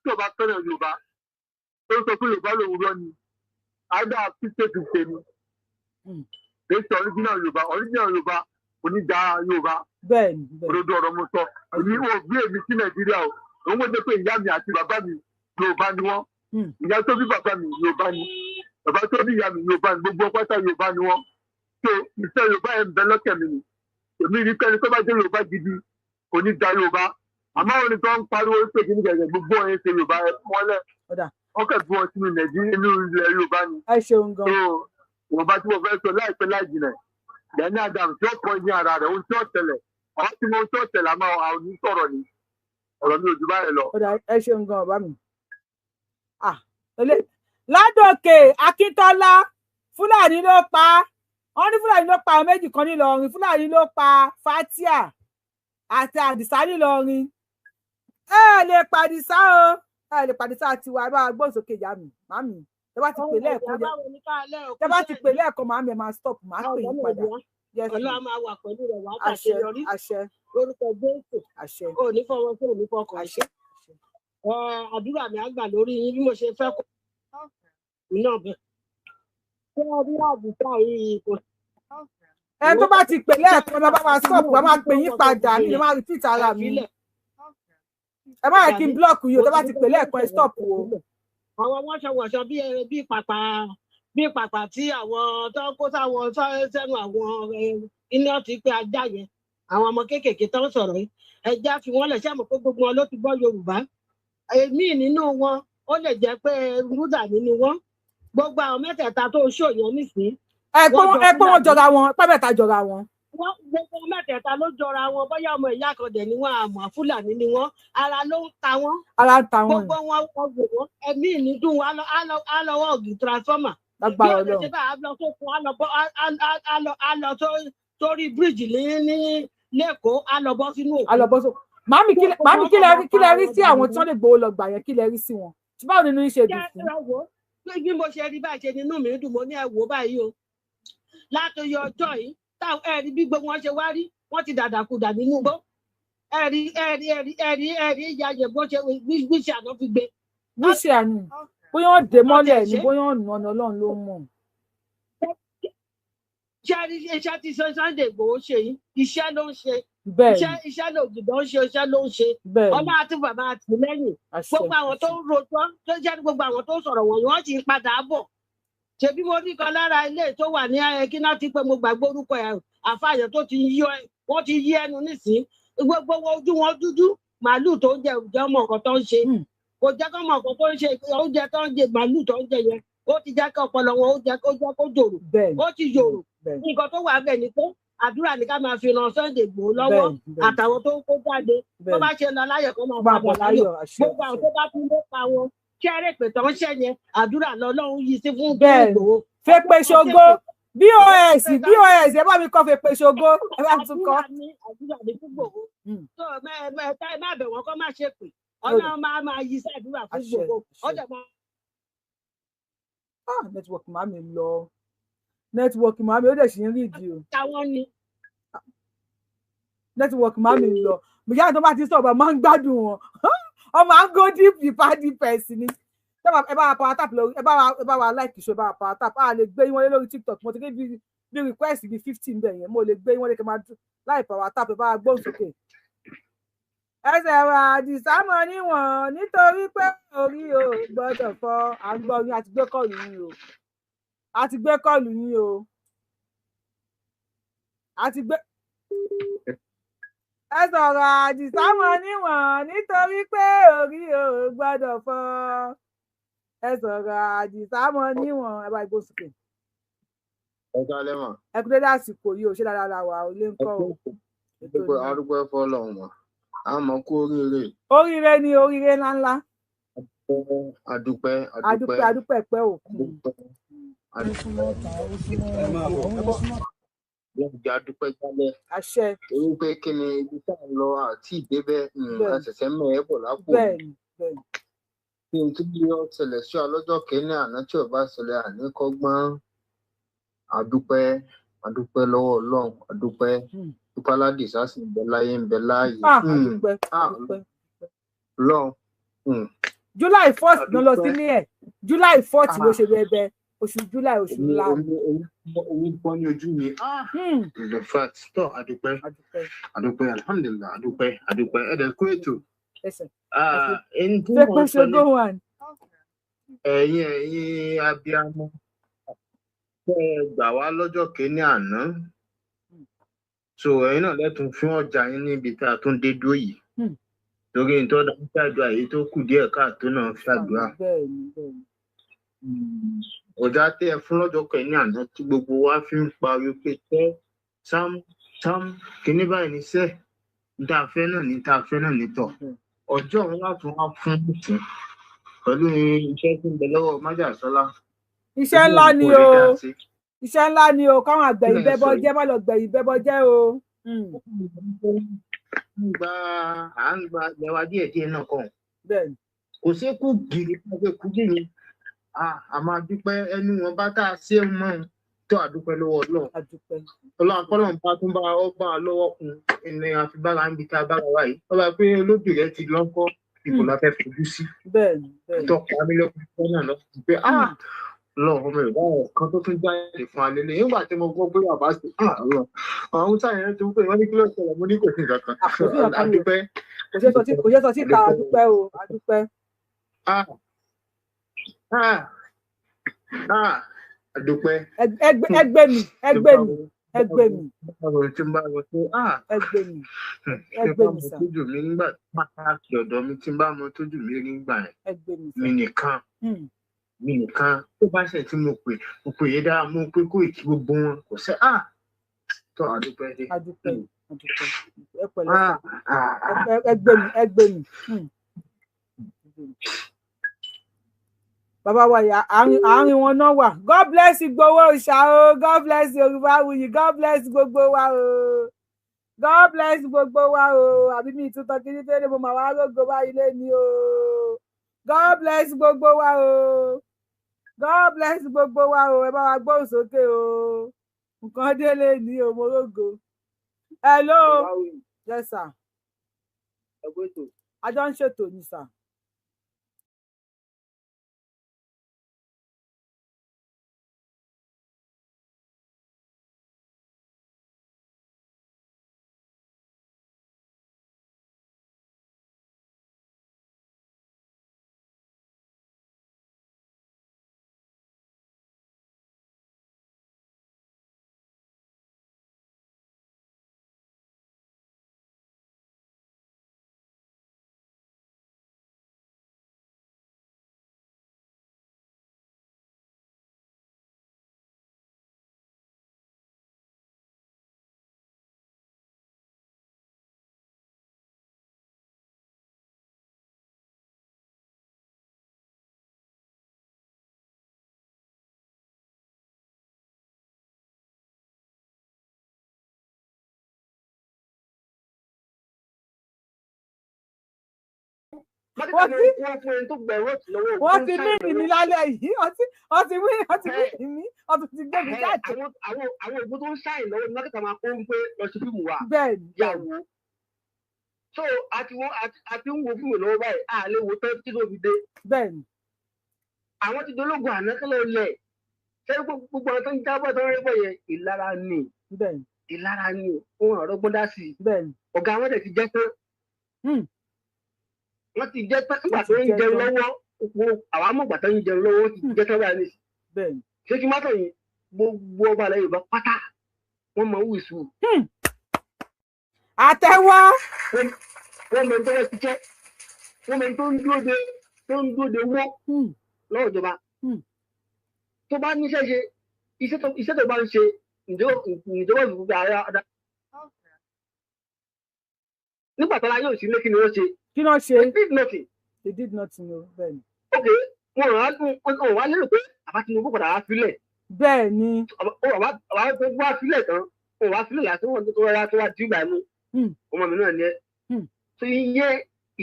tó bá fẹ́ràn Yorùbá, tó sọ pé Yorùbá lòun rọ ni either 50-50 ni. Èsì original Yorùbá, original Yorùbá oníjà Yorùbá. Bẹ́ẹ̀ni bẹ́ẹ̀ni. Òdodo ọ̀rọ̀ mo sọ. Èmi ò gbé èmi sí Nàìjíríà o, òun wọ́n jẹ́ pé ìyá mi àti bàbá mi Yorùbá ni wọ́n. Ìyá tó bí bàbá mi Yorùbá ni, bàbá tó bí ìyá mi Yorùbá ni, gbogbo pátá Yorùbá ni wọ́n. So ìfẹ́ Yorùbá yẹn ń bẹ lọ́kẹ̀ mi ni. Èmi rí pẹ́ni tó bá jẹ́ Yorùbá gidi kò ní da Yorùbá, àmọ́ àwọn nìkan ń pariwo pé kí ní gẹ̀gẹ̀ gbogbo ọ̀yẹ́ ṣe Yorùbá wọn lẹ̀, wọ́n kẹ̀ bí wọn sínú Nàìjíríà, inú ilẹ̀ Yorùbá ni. Ẹ ṣeun gan. So wọn bá tí mo fẹ́ sọ, láìpẹ́ láì jìnà, Gani Adams tí ó pọ̀ ní ara rẹ̀, ohun tí ó tẹ̀lẹ̀, àwọn tí mo tó tẹ̀lẹ̀, àmọ́ àwọn ò ní sọ̀rọ̀ ni. Ọ̀rọ̀ mi ò jù báyìí lọ. Ó dà, ẹ ṣeun gan bàbá mi. Ah, Ládòkè Akíntọ́lá, Fúlàní ló pa á. Wọ́n ní Fúlàní ló pa àwọn méjì kan nílọrin, Fúlàní ló pa Fatia àti Àdìsá nílọrin. Ẹ lè pàdísá o, ẹ lè pàdísá tiwa. Ẹ bá wa gbóhùn sókè, ìyá mi, màmí. Tẹ bá ti pè lẹ́ẹ̀kan jẹ, tẹ bá ti pè lẹ́ẹ̀kan, màmí, ẹ máa stop, màá pè yín padà. Yes, ma'am. Ọlọ́run máa wà pẹ̀lú rẹ̀ wá Àṣẹ. ṣàṣeyọrí Àṣẹ. lórúkọ Jésù. Àṣẹ. Ò ní fọwọ́ sí, ò ní fọkàn. Àṣẹ. Ẹ àdúrà mi á gbà lórí yín bí mo ṣe fẹ́ kó náà bẹ̀. Ṣé ẹ rí àbùkà yìí kò Ẹ tó bá ti pè lẹ́ẹ̀kan, ẹ bá máa stop, wàá máa pè yín padà ní, máa repeat ara mi. Ẹ má yẹ kí n block yìí o. Tó bá ti pè lẹ́ẹ̀kan, ẹ stop o. Àwọn wọ́ṣọwọ̀ṣọ bí ẹrẹ bí pàpà. Bí pàpà tí àwọn tó ń kó sáwọn sẹ́nu àwọn iná ti pé ajá yẹn, àwọn ọmọ kéékèèké tó ń sọ̀rọ̀ yìí, ẹja fi wọ́n lẹ̀. Ṣé àmọ́ pé gbogbo wọn ló ti gbọ́ Yorùbá? Èmi nínú wọn, ó lè jẹ́ pé rúdà nínú wọn. Gbogbo àwọn mẹ́tẹ̀ẹ̀ta tó ń ṣòyàn nísìnyí, Ẹ pé wọ́n wọ́n jọ ẹ pé wọ́n Fúlàní. Jọra wọn pẹ́, mẹ́ta jọra wọn. Wọ́n gbogbo mẹ́tẹ̀ẹ̀ta ló jọra wọn. Bóyá ọmọ ìyá kan dẹ̀ ni wọ́n, àmọ́ Fúlàní ni wọ́n, ara ló ń ta wọ́n. Ara ń ta wọn. Gbogbo wọn, wọ́n wò wọ́n, ẹ̀mí ìnídùn wọn á lọ wọ́ọ̀gì transformer bí Lágbára ó lè ṣe Ọlọ́run. báyìí, á lọ sókun, á lọ bọ́, á lọ sórí bíríìjì ní lẹ́kọ̀ọ́, á lọ bọ́ sínú A lọ òkun. bọ́ sókun. Màámi, kí màámi, Gbogbo kí wọn lẹ kàn rí máa kí lẹ para rí wọn sí àwọn dànù tí wọ́n lè gbowó lọ gbà yẹn? Kí lẹ rí sí wọn? Tí báwo nínú yín ṣe dùn Jẹ́ sí? Ẹ wò ó, bí mo ṣe rí báyìí ṣe nínú mi dùn. Mo ní ẹ wò ó báyìí o, látòyè ọjọ́ yìí táwọn ẹ rí bí gbogbo wọn ṣe wá rí, wọ́n ti dàdàkudà nínú igbó. Ẹ rí, ẹ rí, ẹ rí, ẹ rí, ẹ rí ìyá yẹn bó ṣe wíṣẹ àná fi gbé. Wíṣẹ àná bóyá wọ́n dé Wọ́n mọ́lẹ̀ tiẹ̀ ni ṣe bóyá ọ̀nà ọ̀nà Ọlọ́run ló mọ̀. Ṣé rí iṣẹ́ tí Sunday Igboho ṣe yìí, iṣẹ́ ló ń ṣe. Bẹ́ẹ̀ Iṣẹ́ ni. iṣẹ́ lògìdán ń ṣe, iṣẹ́ ló ń ṣe. Bẹ́ẹ̀ ni. Ọlọ́run àti bàbá àtìlẹ́yìn. Àṣẹ. Gbogbo àwọn tó Àṣẹ. ń rojọ́, tó jẹ́ gbogbo àwọn tó ń sọ̀rọ̀ wọ̀nyí, wọ́n sì ń padà bọ̀. Ṣebí mo rí kan lára ilé tó wà ní ẹ kí náà ti pé, mo gbàgbé orúkọ ẹ, àfààyàn tó ti yí ọ, wọ́n ti yí ẹnu nísìn. Gbogbo wọn, ojú wọn dúdú, màálù tó ń jẹ òjò mọ nǹkan tó ń ṣe, kò jẹ́ kó mọ nǹkan tó ń ṣe. Oúnjẹ tó ń jẹ, màálù tó ń jẹ yẹn, ó ti jẹ́ kí ọpọlọ wọn ó jẹ́ kó jẹ́ kó jòrò. Bẹ́ẹ̀ ni. Ó ti yòrò. Bẹ́ẹ̀ ni. Nǹkan tó wà bẹ́ẹ̀ ni pé àdúrà ní ká máa fi ran Sunday Igboho lọ́wọ́ Bẹ́ẹ̀ ni. Bẹ́ẹ̀ ni. àtàwọn tó ń kó jáde. Tó Bẹ́ẹ̀ bá ni. ṣe lọ láyọ̀, kó máa Máa padà bọ̀ láyọ̀. láyọ̀. Àṣẹ. Gbogbo àwọn Àṣẹ. tó bá tún lépa wọn, ṣẹ́rẹ̀ pé tó ń ṣẹ́ yẹn, àdúrà lọ́lọ́run yìí sí fún Bẹ́ẹ̀ ni. Ìgbòho. Fépè Ọjọ́ kan ṣogo. ṣépè. Bos bos, ẹ bá mi kọ fèpè ṣogo, ẹ bá mi tún kọ. Àdúrà ní, àdúrà ní fún Ìgbòho. Tó ẹ ẹ má bẹ̀ wọ́n kọ́ má ṣe pé Ọlọ́run máa yí sí àdúrà fún Àṣẹ. Ìgbòho. Àṣẹ. Ọjọ́ máa. Ah, network màmí lọ, network màmí ó dẹ̀ ṣì ń rí ìdí o. Táwọn ni. Network màmí lọ. Ìyá tó bá ti sọ̀rọ̀ bá máa ń gbádùn wọn, ọmọ à ń go deep deeper deepest ni. Ẹ bá wa power tap lórí, ẹ bá wa like show, ẹ bá wa power tap. A lè gbé yín wọlé lórí TikTok. Mo ti rí bí request bí 15 bẹ́ẹ̀ yẹn, mo lè gbé yín wọlé kí n máa dún láì power tap. Ẹ bá wa gbóhùn sókè. Ẹsẹ̀ wa àdìsámọ̀ níwọ̀n nítorí pé orí o gbọ́dọ̀ fọ́. À ń gbọ́ yín, àti gbé call yín o, àti gbé call yín o, àti gbé. Ẹ sọ̀rọ̀ àdìsámọ̀ níwọ̀n nítorí pé orí o gbọ́dọ̀ fọ́. Ẹ sọ̀rọ̀ àdìsámọ̀ níwọ̀n. Ẹ bá gbóhùn sókè. Ẹ kálẹ́ mà. Ẹ kú dédé àsìkò yìí o. Ṣé dáadáa la wà ó lé ń Ẹ kọ́ kú o? Ètò ètò. ni. Arúgbó fọ́lọ́run mà, a mọ̀ kú oríire. Oríire ni, oríire ńláńlá. Adúpẹ́, adúpẹ́. Adúpẹ́, adúpẹ́ pẹ́ òkun. Adúpẹ́, adúpẹ́, adúpẹ́ jálẹ̀. Àṣẹ. Torí pé kí ni, ibi tá à ń lọ àti ìdébẹ̀, a Bẹ́ẹ̀. ṣẹ̀ṣẹ̀ mẹ́ ẹ bọ̀ lápò ni. Bẹ́ẹ̀ ni, bẹ́ẹ̀ ni. Kí n tí ó ṣẹlẹ̀ sí ọ lọ́jọ́ kìíní àná tí ò bá ṣẹlẹ̀ àníkọ́gbọ́n. Adúpẹ́, adúpẹ́ lọ́wọ́ Ọlọ́run, adúpẹ́. Dúpẹ́ aládìsá sì ń bẹ láyé, ń bẹ láàyè. Ah, adúpẹ́. Ah, Adúpẹ́. Ọlọ́run. July 1st ló lọ Adúpẹ́. sílé ẹ̀. July 4th ló ṣe bẹbẹ, oṣù July, oṣù Omi ńlá. Omi omi omi bọ́ ní ojú mi. Ah, in fact, tọ́ adúpẹ́. Adúpẹ́. Adúpẹ́, alhamdulillahi, adúpẹ́, adúpẹ́. Ẹ̀dẹ̀ kú ètò. Ẹsẹ̀. Ah, ẹni tí Fépè mò ń sọ ní ṣogo one. Ẹ̀yin abiyamọ tẹ́ ẹ gbà wá lọ́jọ́ kìíní àná, so ẹ̀yin náà lẹ́tùn fún ọjà yín níbi tá a tún dé dúró yìí, torí ní tó dá ń ṣàdúrà, èyí tó kù díẹ̀ káàtó náà ń ṣàdúrà. Bẹ́ẹ̀ ni, bẹ́ẹ̀ ni. Ọjà tẹ́ ẹ fún lọ́jọ́ kìíní àná tí gbogbo wa fi ń pariwo pé tẹ́ sam sam kìíní báyìí ní sẹ́ẹ̀ ní tá a fẹ́ náà, ní tá a fẹ́ náà nítọ̀ ọjọ́ òun láti wá fún ìsìn pẹ̀lú iṣẹ́ tí ń bẹ lọ́wọ́ májàsọ́lá. Iṣẹ́ ńlá ni Kò lè o. dá sí. Iṣẹ́ ńlá ni o, káwọn àgbẹ̀yìn Kí lẹ̀ ń bẹ́bọ sọ yìí? jẹ́ má lọ gbẹ̀yìn bẹ́bọ jẹ́ o. Ń gba, à ń gba ilẹ̀ wa díẹ̀ díẹ̀ náà kàn. Bẹ́ẹ̀ ni. Kò sí kú gìrì pé kú gìrì, a máa dúpẹ́ ẹnu wọn bá tá a ṣe ń mọ́ ọ́n tó, àdúpẹ́ lọ́wọ́ Ọlọ́run. Àdúpẹ́. Ọlọ́run akọ́lọ́run bá tún bá ọ bá a lọ́wọ́ kun ẹni àfibára ń bi tá a bára wa yìí ọba pé olóbìrẹ́ ti lọ́kọ́ ipò la fẹ́ fojú sí. Bẹ́ẹ̀ ni, bẹ́ẹ̀ ni. Tọkọ amílẹ́kùn náà lọ sí pé ah, Ọlọ́run, ọmọ Yorùbá kan tó tún jáde fún alẹ́ lẹ́yìn nígbà tí mo gbọ́ pé bàbá ṣe ah, Ọlọ́run, àwọn Haúsá yẹn tó ń pè wọ́n ní kí ló ṣẹlẹ̀, mo ní kò sí nǹkan kan. Kò sí nǹkan kan. Àdúpẹ́. Kò ṣeé sọ síta. Àdúpẹ́ o, àdúpẹ́. Ah, ah, ah. Adúpẹ́. Ẹgbẹ́ mi, ẹgbẹ́ mi, ẹgbẹ́ mi. Tí n bá wọ pé ẹgbẹ́ mi, ẹgbẹ́ mi sà. Tójú mi nígbà pàtàkì ọ̀dọ̀ mi, tí n bá mọ tójú mi rí nígbà yẹn. Ẹgbẹ́ mi. Mi nìkan. Mi nìkan. Tó bá ṣe tí mo pè, mo pè é dáa, mo pé kó ìkí gbogbo wọn. Kò sẹ́ tó adúpẹ́ dé. Adúpẹ́, adúpẹ́. Ẹ pẹ̀lẹ́. Ẹgbẹ́ mi, ẹgbẹ́ mi. Bàbá wa yà àárín wọn náà wà. God bless Igboho Òòṣà o, God bless Yorùbáwùyí, God bless gbogbo wa o, God bless gbogbo wa o. Àbí mi ìtúntàn kí ní tẹ́lẹ̀ mo máa wá rógo báyìí lé ní o. God bless gbogbo wa o, God bless gbogbo wa o. Ẹ bá wa gbóhùn sókè o, nǹkan délé ní o, mo rógo. Hello. Yes sir. A jọ ń ṣètò ní sir. Wọ́n ti mí mi lálẹ́ yìí, wọ́n ti mí mi, wọ́n ti gbé mi jáde. Àwọn ògbó tó ń ṣàìn lọ́wọ́ ní mákẹ́tà máa kó ń pé lọ sí fíìmù wa. Bẹ́ẹ̀ni. Yàwó. So a ti ń wo fíìmù lọ́wọ́ báyìí, a lè wo tán tí tó fi dé. Bẹ́ẹ̀ni. Àwọn ti dológun àná kọ́lọ́ lẹ̀. Ṣé gbogbo àwọn tó ń jábọ̀ tó ń rí bọ̀ yẹn ìlara ni. Bẹ́ẹ̀ni. Ìlara ni òun ọ̀rọ̀ gbọ́dá sí. Bẹ́ẹ̀ni. Ọ̀gá wọn dẹ̀ ti jẹ́ tán. Wọ́n ti jẹ́ tán nígbà tó ń jẹun lọ́wọ́, àwọn amọ̀gbà tó ń jẹun lọ́wọ́ ti jẹ́ tán báyìí nìyí. Ṣé kí n má tàn yín, gbogbo ọba ilẹ̀ Yorùbá pátá wọ́n máa ń wù sùn. Àtẹwọ́. Wọ́n mọ ẹni tó wọ́n ti jẹ́, wọ́n mọ ẹni tó ń dúró de wọ́ lọ́wọ́ ìjọba. Tó bá níṣẹ́ ṣe, iṣẹ́ tó bá ń ṣe, ìjọba ìfúnpá ara nígbà tó la yóò sí lé kí ni wọ́n ṣe. Kí ló ṣe? They did nothing. They did nothing o, bẹ́ẹ̀ni. Ok, wọn wá lérò pé àbá Tinubu padà wá sílẹ̀. Bẹ́ẹ̀ni. Àbá tó wá sílẹ̀ tán, wọn wá sílẹ̀ láti wọn tó rárá tó wá dí ìgbà mú. Ọmọ mi náà ni ẹ. So ìyẹn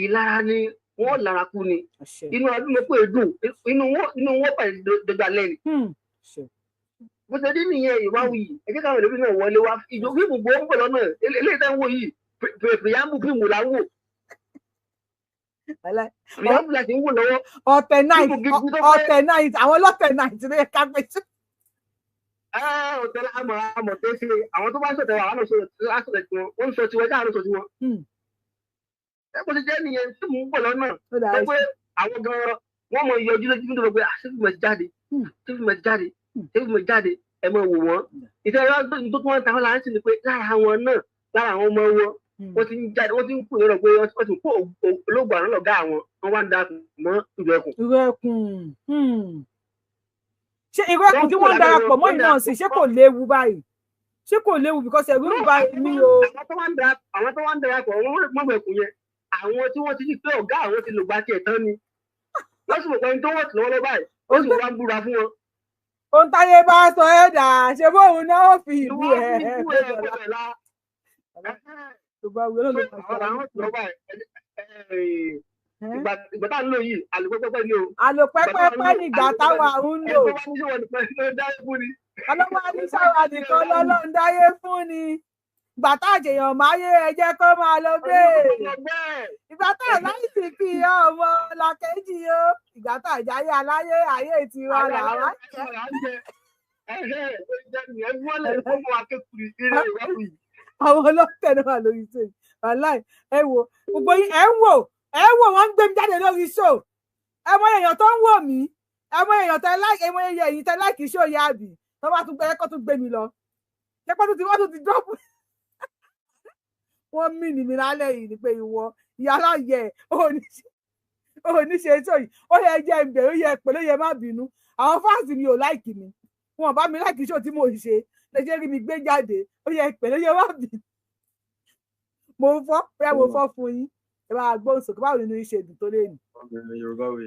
ìlara ni wọ́n lára kú ni. Inú ọdún mo pé dùn, inú wọn pàdé dọgbà lẹ́ni. Bó ṣe dé nìyẹn Yorùbáwùyí, ẹ jẹ́ káwọn ìlú náà wọlé wá. Ìjọ fíìmù gbọ́ ń bọ̀ lọ́nà, eléyìí tẹ́ ń wò yìí, pìrìyàmbù fíìmù là ń wò. Ọ̀tẹ̀ night, ọ̀tẹ̀ night, àwọn ọlọ́tẹ̀ night ló yẹ ká pé sí. Ọ̀tẹ̀ àmọ̀ tó ṣe àwọn tó bá ṣọ̀tẹ̀ wà á sọ̀tẹ̀ tiwọn, wọ́n ń sọ tiwọn, ẹ̀ka àrùn sọ tiwọn. Ẹ kò ṣe jẹ́ nìyẹn tí mò ń bọ̀ lọ́nà. Ẹ pé àwọn gan-an wọ́n mọ iye ojú lójú nítorí pé ṣé fíìmù ẹ̀ jáde, ṣé fíìmù ẹ̀ jáde, ṣé fíìmù ẹ̀ jáde, ẹ mọ̀ wò wọ́n. Ìṣe tó tún wọ́n ta wọ́n láti ṣe ni pé lára wọn náà, lára àwọn ọmọ wọn, wọ́n ti ń jáde, wọ́n ti ń kú lọ́rọ̀ pé wọ́n ti kó olóògùn àrùn lọ́gá àwọn, wọ́n wá ń da mọ́ ìlú ẹkùn. Ìlú ẹkùn. Ṣé ìlú ẹkùn tí wọ́n ń darapọ̀ mọ́ iná sí, ṣé kò léwu báyìí? Ṣé kò léwu because ẹ̀rù ń bà mí o. Àwọn tó wá ń darapọ̀ mọ́ ìlú ẹkùn yẹn, àwọn tí wọ́n ti ní pé ọ̀gá àwọn ti lògbà tiẹ̀ tán ni. Wọ́n sì mọ̀ pé ẹni tó wọ̀ tí lọ́wọ́ báyìí, ó sì wá ń búra fún wọn. Ohun táyé bá sọ ẹ̀ dà, ṣe bóun náà ó fi ìbú ẹ̀ ìgbà tá à ń lò yìí àlòpẹ́pẹ́pẹ́ ni o. Àlòpẹ́pẹ́pẹ́ nígbà táwa ń lò. Ọlọ́wọ́ aníṣàwà nìkan lọ́lọ́run dáyé fún ni. Ìgbà tá àjèyàn máyé ẹ jẹ́ kó máa lọ bẹ́ẹ̀. Ìgbà tá láìsí kí ọmọ làkejì o. Ìgbà tá àjáyé aláyé ayé tiwa làwa jẹ. Àwọn ọlọ́tẹ̀ náà wà lórí show wàláì. Ẹ wo gbogbo yín, ẹ ń wò, ẹ ń wò, wọ́n ń gbé mi jáde lórí show. Ẹ mọ èèyàn tó ń wò mí Ẹ mọ èèyàn tẹ like, ẹ mọ èèyàn èyí tẹ like show yẹn, àbí tó bá tún gbé kó tún gbé mi lọ, ṣé pé wọ́n tún ti drop wọ́n mí ní mi lálẹ́ yìí ni pé ìwọ ìyá aláyẹ ò ní ṣe ètò yìí. Ó yẹ jẹ́ ìbẹ̀, ó yẹ pẹ̀lú, ó yẹ má bínú. Àwọn fans mi ò like mi, wọn bá mi like show tí mò ń ṣe lè ṣe rí mi gbé jáde. Ó yẹ pẹ̀lú, ó yẹ má bínú. Mo fọ́ bóyá mo fọ́ fún yín. Ẹ bá gbóhùn sókè. Báwo nínú yín ṣe dùn tó lé ní?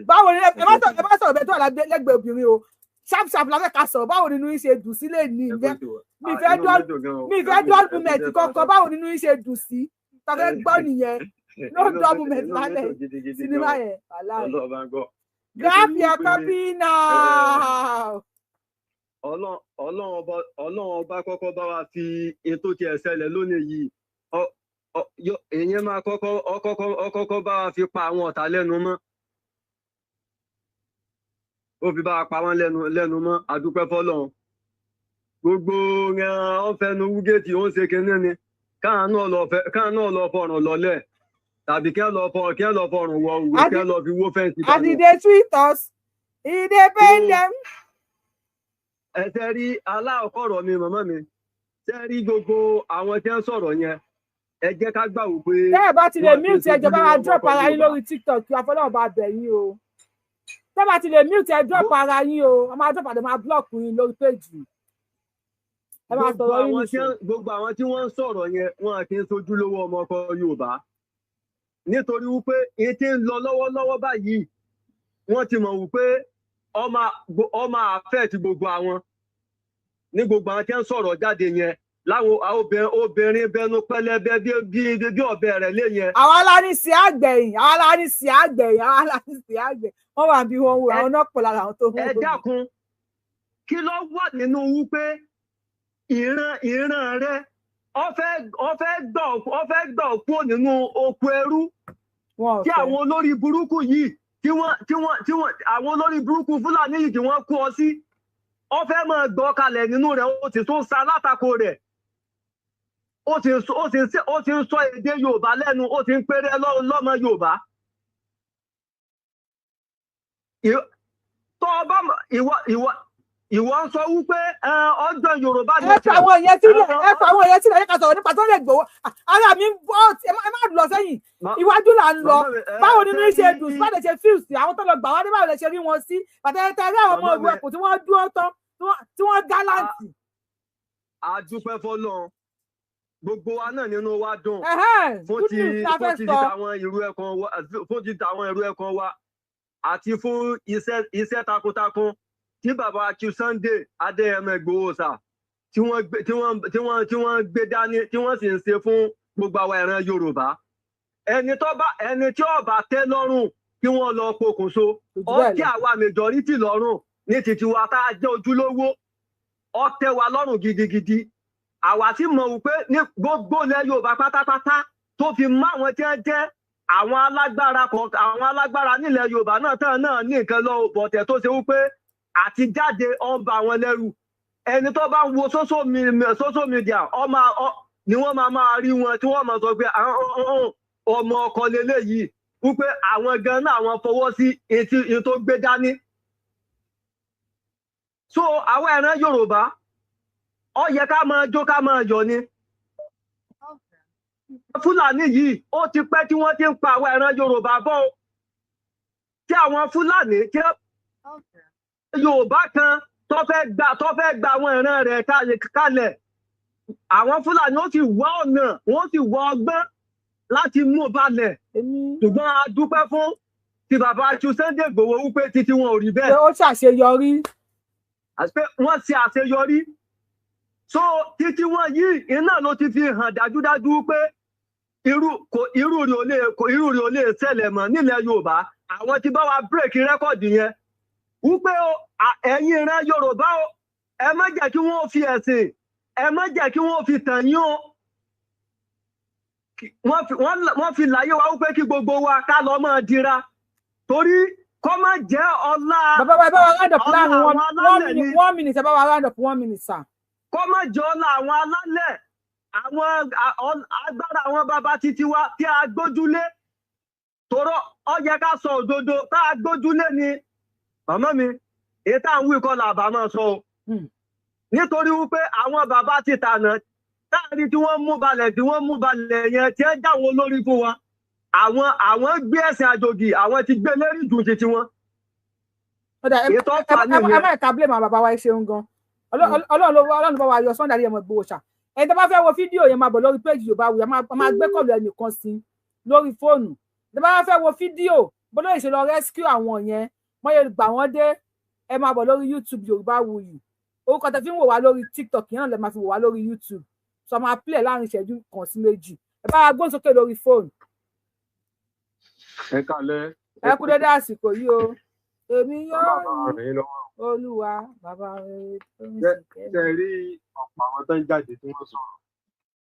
Báwo ni? Ẹ má sọ̀rọ̀ bẹ́ẹ̀ tó wà lẹ́gbẹ̀ẹ́ obìnrin o. Sharp sharp la fẹ́ ká sọ̀rọ̀. Báwo nínú yín ṣe dùn sílé ní? Mi fẹ́ dull moment kankan. Báwo nínú yín ṣe dùn sí? Ta fẹ́ gbọ́ nìyẹn. No dull moment lálẹ́ sinimá yẹn. Grab your copy now. Ọlọ́run Ọba kọ́kọ́ bá wa fi ètò tiẹ̀ ṣẹlẹ̀ lónìí yìí, èèyàn máa kọ́kọ́ bá wa fi pa àwọn ọ̀tá lẹ́nu mọ́. Ó fi bá wa pa wọ́n lẹ́nu mọ́. Àdúpẹ́ fọ́lọ́run. Gbogbo wọn fẹnu wúgẹ́tì, ó ń ṣe kinní ni. Káà náà lọ fọrùn lọ́lẹ̀ tàbí kí ẹ lọ fọrùn wọ òwe, kí ẹ lọ fi wó fence. And e dey sweet us, e dey pain dem. Ẹ ṣe rí aláàkọ̀rọ̀ mi, màmá mi, ṣe rí gbogbo àwọn tí wọ́n sọ̀rọ̀ yẹn, ẹ jẹ́ ká gbà wò pé. Tẹ́ ẹ bá ti lè mute, ẹ jọ̀ọ́, bá wa drop ara yín lórí TikTok kí afọlọ́run bá bẹ̀ yín o. Tẹ́ bá ti lè mute, ẹ drop ara yín o. A máa drop àti máa block yín lórí page. Ẹ máa sọ̀rọ̀ yín nìṣó. Gbogbo àwọn tí wọ́n ń sọ̀rọ̀ yẹn, wọn kì í sojúlówó ọmọ ọkọ Yorùbá, nítorí wípé èyí tí ń lọ lọ́wọ́lọ́wọ́ báyìí, wọ́n ti mọ̀ wípé ọmọ àfẹ́ ti gbogbo àwọn ní gbogbo àwọn tí ń sọ̀rọ̀ jáde yẹn, láwọn obìnrin bẹnu pẹlẹbẹ bí ọ̀bẹ rẹ̀ lé yẹn. Àwa la ní sí àgbẹ̀yìn, àwa la ní sí àgbẹ̀yìn, àwa la ní sí àgbẹ̀yìn. Wọ́n wà bí wọ́n wò, àwọn náà pọ̀ lára àwọn tó ń wò. Ẹ dákun, kí ló wà nínú wípé ìran rẹ ó fẹ́ gbọ́ kúrò nínú oko ẹrú tí àwọn olórí burúkú yìí tí wọ́n tí wọ́n tí wọ́n àwọn olórí burúkú Fúlàní yìí tí wọ́n kó ọ sí, ó fẹ́ máa gbọ́ kalẹ̀ nínú rẹ̀, ó sì tún sa látakò rẹ̀, ó sì ń sọ èdè Yorùbá lẹ́nu, ó sì ń péré lọ́mọ Yorùbá. Tó o bá ìwọ ń sọ wípé ọjọ́ Yorùbá. Ẹ fà àwọn ìyẹn sílẹ̀, ẹ fà àwọn ìyẹn sílẹ̀. Ẹ ká sọ̀rọ̀ nípa tó lè gbowó. Ara mi ń bọ́, ẹ má lọ sẹ́yìn, iwájú là ń lọ. Báwo nínú ṣe dùn sí? Báwo lè ṣe fíìl sí àwọn tó lọ gbà wá ní? Báwo lè ṣe rí wọn sí pàtẹ́tẹ́ rí àwọn ọmọ ìlú ẹkùn tí wọ́n dúró tán, tí wọ́n gáláǹtì? A dúpẹ́ fọ́lọ́run, gbogbo wa náà nínú wa dùn fún ti tàwọn ìrú ẹ̀kan wa àti fún iṣẹ́ takuntakun tí bàbá Chief Sunday Adéyẹmọ Ìgbòho sà tí wọ́n gbé dání, tí wọ́n sì ń ṣe fún gbogbo àwa ìran Yorùbá. Ẹni tí ó bá tẹ́ lọ́rùn kí wọ́n lọ pokùnso. Ó tẹ́ àwa majority lọ́rùn ní títí wa tá a jẹ́ ojúlówó, ó tẹ́ wa lọ́rùn gidigidi. Àwa sì mọ̀ wípé ní gbogbo ilẹ̀ Yorùbá pátápátá, tó fi mọ́ àwọn tí wọ́n jẹ́ àwọn alágbára àwọn alágbára nílẹ̀ Yorùbá náà tán náà ní nǹkan lọ bọ̀tẹ̀, tó ṣe wípé àti jáde ó ń ba wọn lẹ́rù. Ẹni tó bá ń wo social media ọmọ ni wọ́n máa rí wọn tí wọ́n máa sọ pé ọmọ ọkọ leléyìí, wípé àwọn gan náà àwọn fọwọ́ sí etí tó gbé dání. So àwọn ẹran Yorùbá, ó yẹ ká máa jó, ká máa yọ̀ ni. Fúlàní yìí, ó ti pẹ́ tí wọ́n ti ń pa àwọn ẹran Yorùbá bọ́, tí àwọn Fúlàní tí Yorùbá kan tó fẹ́ gba àwọn ìran rẹ̀ kalẹ̀, àwọn Fúlàní ó sì wá ọ̀nà, wọ́n sì wá ọgbọ́n láti mú balẹ̀. Ṣùgbọ́n a dúpẹ́ fún ti bàbá Chief Sunday Igboho wípé títí wọn ò rí bẹ́ẹ̀. Ó ṣàṣeyọrí. Àti pé wọ́n ṣe àṣeyọrí. So títí wọn yìí iná ló ti fi hàn dájúdájú pé irú rẹ̀ ò lè ṣẹlẹ̀ mọ́ nílẹ̀ Yorùbá. Àwọn tí bá wa bírèkì rẹ́kọ̀dì yẹn wípé ẹ̀yin ìran Yorùbá o, ẹ má jẹ́ kí wọ́n fi ẹ̀sìn, ẹ má jẹ́ kí wọ́n fi tàn yín o. Wọ́n fi láyé wa wípé kí gbogbo wa ká lọ máa dira, torí kọ́ má jẹ́ ọlá. Bàbá wa, ẹ bá wa round up láàrin one minute. Ẹ bá wa round up 1 minute, sir. Kọ́ má jẹ́ ọlá àwọn alálẹ̀, àwọn agbára àwọn bàbá títí wa tí a gbójúlé, tòrọ ó yẹ ká sọ òdodo tá a gbójúlé ni màmá mi. Èyí tá à ń wí kọ́ la bá máa sọ o. Nítorí wípé àwọn bàbá ti tànà táàrí tí wọ́n mú balẹ̀ tí wọ́n mú balẹ̀ yẹn tí ẹ jáwọ́ olórí fún wa, àwọn gbé ẹ̀sìn àjòjì, àwọn ti gbé lérí jù ti tiwọn. Ètò ọ̀fà nìyẹn. Ẹ má ẹ̀ka blame àwọn bàbá wa, ẹ ṣeun gan. Ọlọ́run bá wa yọ Sunday Adéyẹmọ Ìgbòho ṣá. Ẹni tó bá fẹ́ wo fídíò yẹn máa bọ̀ lórí péjì Yorùbáwùyí, a máa gbé kọ̀lù ẹnìkan sí lórí fóònù. Tó bá fẹ́ wo fídíò bọ́lá ìṣe lọ rescue àwọn yẹn, wọ́n yẹ gbà wọ́n dé, ẹ máa bọ̀ lórí YouTube Yorùbáwùyí. Orúkọ tẹ fi ń wò wá lórí TikTok yẹn náà lẹ máa fi wò wá lórí YouTube. So a máa play láàrin ìṣẹ́jú kan sí méjì. Ẹ bá wa gbóhùn sókè lórí fóònù. Ẹ kálẹ́. Ẹ kú dédé àsìkò yìí o. Èmi yóò rí Olúwa bàbá rere tó ń ṣe kẹ́mi. Ṣe rí ọ̀pọ̀ àwọn tó ń jáde tí wọ́n sọ̀rọ̀,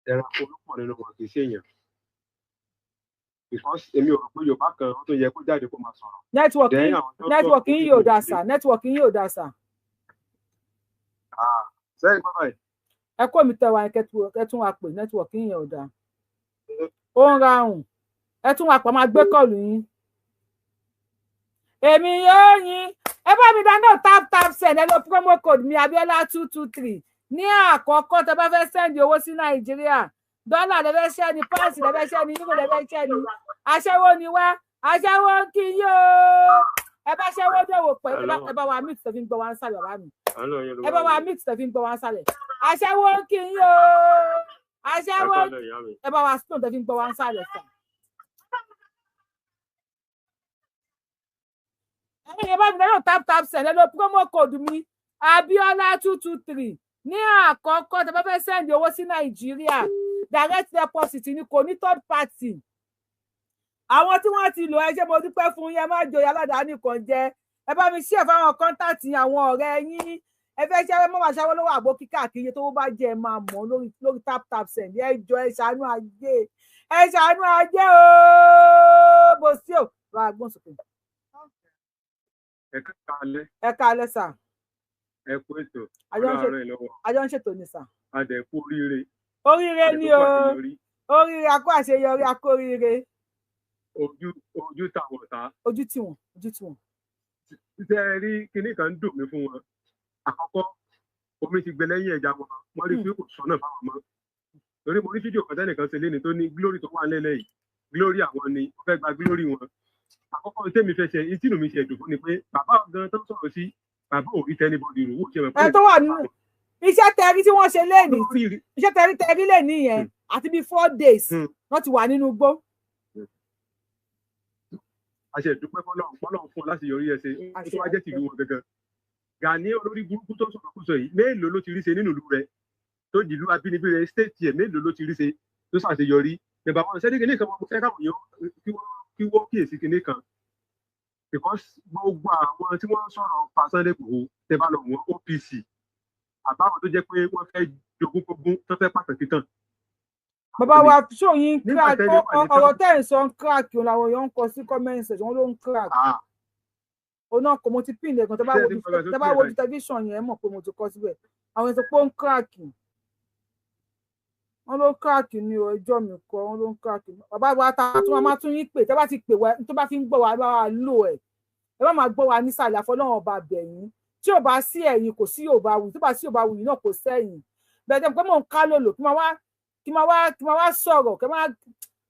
ẹranko ló pọ̀ nínú wọn, kì í ṣèyàn. Because èmi ò rò pé Yorùbá kan tó yẹ kó jáde kó máa sọ̀rọ̀. Nẹ́tíwọ̀kì yín yóò dà sà, nẹ́tíwọ̀kì yín yóò dà sà. Sẹ́yìn bàbá yìí. Ẹ kó mi tẹwa ẹ tún wa pè, nẹ́tíwọ̀kì yín yẹn ò dáa. Ó ń rarùn, ẹ tún wa pọ̀, máa gbé kọ́ọ̀lù yín. Èmi yóò yín. Ẹ bá mi dáná tap tap send, ẹ lo promo code mi Abiola 223 ní àkọ́kọ́ tẹ bá fẹ́ send owó sí Nàìjíríà. Dọ́là lẹ fẹ́ ṣẹ́ ni, pọ́ǹsì lẹ fẹ́ ṣẹ́ ni, yúrò lẹ fẹ́ ṣẹ́ ni. Aṣẹ́wó ni wá, aṣẹ́wó ń kí yín o. Ẹ bá ṣẹ́wó dòwò pẹ̀, ẹ bá wa mix tẹ̀ fi ń gbọ́ wá ń sàlẹ̀ bàbá mi. Ẹ bá wa mix tẹ̀ fi ń gbọ́ wá ń sàlẹ̀. Aṣẹ́wó ń kí yín o. Aṣẹ́wó ẹ bá wa stone tẹ̀ fi ń gbọ́ wá ń sàlẹ̀ sà. Ẹ̀yin bá mi lọ́dọ̀ tap tap send, ẹ lo promo code mi Abiola 223 ní àkọ́kọ́ tẹ́ bá fẹ́ send owó sí Nàìjíríà. Direct deposit ni, kò ní third party. Àwọn tí wọ́n ti lò, ẹ ṣé mo dúpẹ́ fún yín, ẹ má joyè aládàáni kan jẹ. Ẹ bá mi share fáwọn contact àwọn ọ̀rẹ́ yín. Ẹ fẹ́ ṣe mọ́ máa ṣáwọ́ lọ́wọ́ àbókí káàkiri, tó bá jẹ́ ẹ máa mọ̀ lórí tap tap send. Ẹ jọ ẹ ṣàánú ajé, ẹ ṣàánú ajé ooo, bó sí ò bá a gbọ́n sókè. Ẹ káalẹ́. Ẹ káalẹ́ sà. Ẹ kú ètò. Ọlọ́run ràn yín lọ́wọ́. Àjọ ń ṣètò ni sà. A dẹ̀ kú oríire. Oríire ni o, oríire, a kú àṣeyọrí, a kú oríire. Ojú tàwọn ọ̀tá. Ojú tì wọ́n, ojú tì wọ́n. Ṣé ẹ rí kinní kan ń dùn mí fún wọn? Àkọ́kọ́, omi ti gbẹ lẹ́yìn ẹja wọn, wọ́n rí pé kò sọ́nà fáwọn mọ́. Torí mo rí fídíò kan tẹ́nìkan ṣe léni tó ní glory tó wà nílẹ̀ yìí, glory àwọn ni, wọ́n fẹ́ gba glory wọn. Àkọ́kọ́ tẹ́mi fẹ́ ṣe, ìtìnú mi ṣe dùn fún ni pé bàbá gan tó ń sọ̀rọ̀ sí, bàbá ò rí tẹ́nibọ́dì rò, ó ṣe mọ̀ pé. Ẹ tó wà nínú iṣẹ́ tẹrí tí wọ́n ṣe léni, iṣẹ́ tẹrí léni yẹn àti bíi 4 days wọ́n ti wà nínú igbó. Àṣẹ ìdúpẹ́ fọlọ́run fún ọ láti yọrí ẹsẹ̀ tó wá jẹ́ tìlú wọn gangan. Gani olórí burúkú tó sọ̀rọ̀ kó sọ yìí, mélòó ló ti rí ṣe nínú ìlú rẹ̀ tó jìlú abínibí rẹ̀ stéètì ẹ̀, mélòó ló ti rí ṣe tó ṣàṣeyọrí. Nàbà wọn ṣẹ́ni kìnìkan wọn fẹ́ káwọn èèyàn kí wọ́n kíyèsí kìnìkan, because gbogbo àwọn tí wọ́n sọ̀rọ̀ pa Sunday Igboho tẹ́ bá lọ wọ́n OPC àbáwọn tó jẹ́ pé wọ́n fẹ́ jogún kógún tó fẹ́ pàtàkì tán. Bàbá wa ṣòyìn crack, ọ̀rọ̀ tẹ́ ẹ̀ ń sọ ń crack, òun làwọn èèyàn ń kọ sí comment section, wọ́n ló ń crack. Òun náà kò, mo ti pin lẹ́gàn, tẹ́ bá wo tẹlifíṣàn yẹn mọ̀ pé mo ti kọ síbẹ̀. Àwọn èèyàn sọ pé ó ń crack, wọ́n ló ń crack ní o, ẹjọ́ mi kọ, wọ́n ló ń crack. Bàbá wa ta tún wa máa tún yín pè, tẹ́ bá ti pè wá tó bá fi ń gbọ́ wa, bá wa lò ẹ̀, ẹ bá máa gbọ́ wa nísàlẹ̀ àfọlọ́run ọba bẹ̀yìn. Tí ò bá sí ẹ̀yin kò sí Yorùbá Wuyì, tó bá sí Yorùbá Wuyì náà kò sẹ́yìn. Bẹ́ẹ̀ tẹ́ pé mò ń ká lòlò kí máa wá sọ̀rọ̀, kẹ́ máa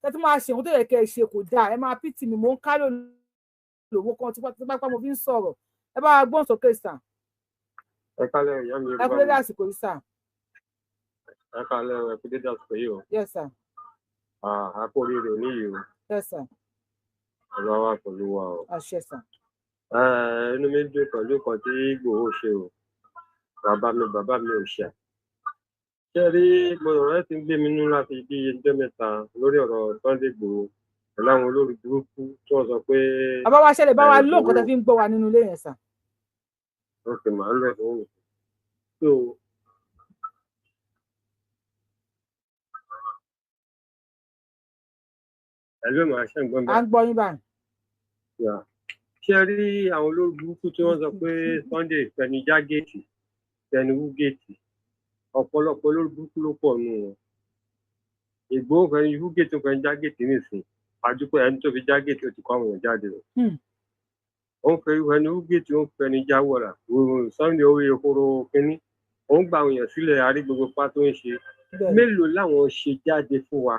kẹ́ tó máa ṣe ohun tó yẹ kẹ́ ẹ ṣe kò dáa, ẹ máa pìtì mi, mò ń ká lòlò, mo kàn tipátipá mo fi ń sọ̀rọ̀. Ẹ bá wa gbóhùn sókè sà. Ẹ kálẹ́ ìyá mi. Ẹ kú dédé àsìkò yìí sà. Ẹ kálẹ́, ẹ kú dédé àsìkò yìí o. Yes sir. A kú oríire òní yìí o. Yes sir. Ọlọ́run wà pẹ̀lú wa o. Àṣẹ sà. Inú mi dùn pẹ̀lú nǹkan tí Ìgbòho ṣe o. Bàbá mi ò ṣà. Ṣé rí mo ọ̀rọ̀ ẹ ti ń gbé mi nú láti bí ẹjọ́ mẹ́ta lórí ọ̀rọ̀ Sunday Igboho pẹ̀lú àwọn olórí burúkú tí wọ́n sọ pé. Bàbá wa ṣẹlẹ̀ bá wa ló nǹkan tó fi ń gbọ́ wa nínú ilé yẹn sà. Ok, màá lọ fún mi. So ẹ̀lú màá ṣe ń gbọ́n báyìí. À ń gbọ́ yín báyìí. Ṣé rí àwọn olórí burúkú tí wọ́n sọ pé Sunday fẹnu já géètì, fẹnu wú géètì, ọ̀pọ̀lọpọ̀ olórí burúkú ló pọ̀ nù wọn. Ìgbòho fẹnu wú géètì, fẹnu já géètì nìsín, àdúpẹ́ ẹni tó fi já géètì ó ti kọ́ àwọn èèyàn jáde o. Ó ń fẹ́ ẹni wúgẹ̀tì, ó ń fẹ́ ẹni jáwọ́ra Sunday orí ehoro kínní, ó ń gba àwọn èèyàn sílẹ̀, àrí gbogbo pa tó ń ṣe. Mélòó làwọn ṣe jáde fún wa?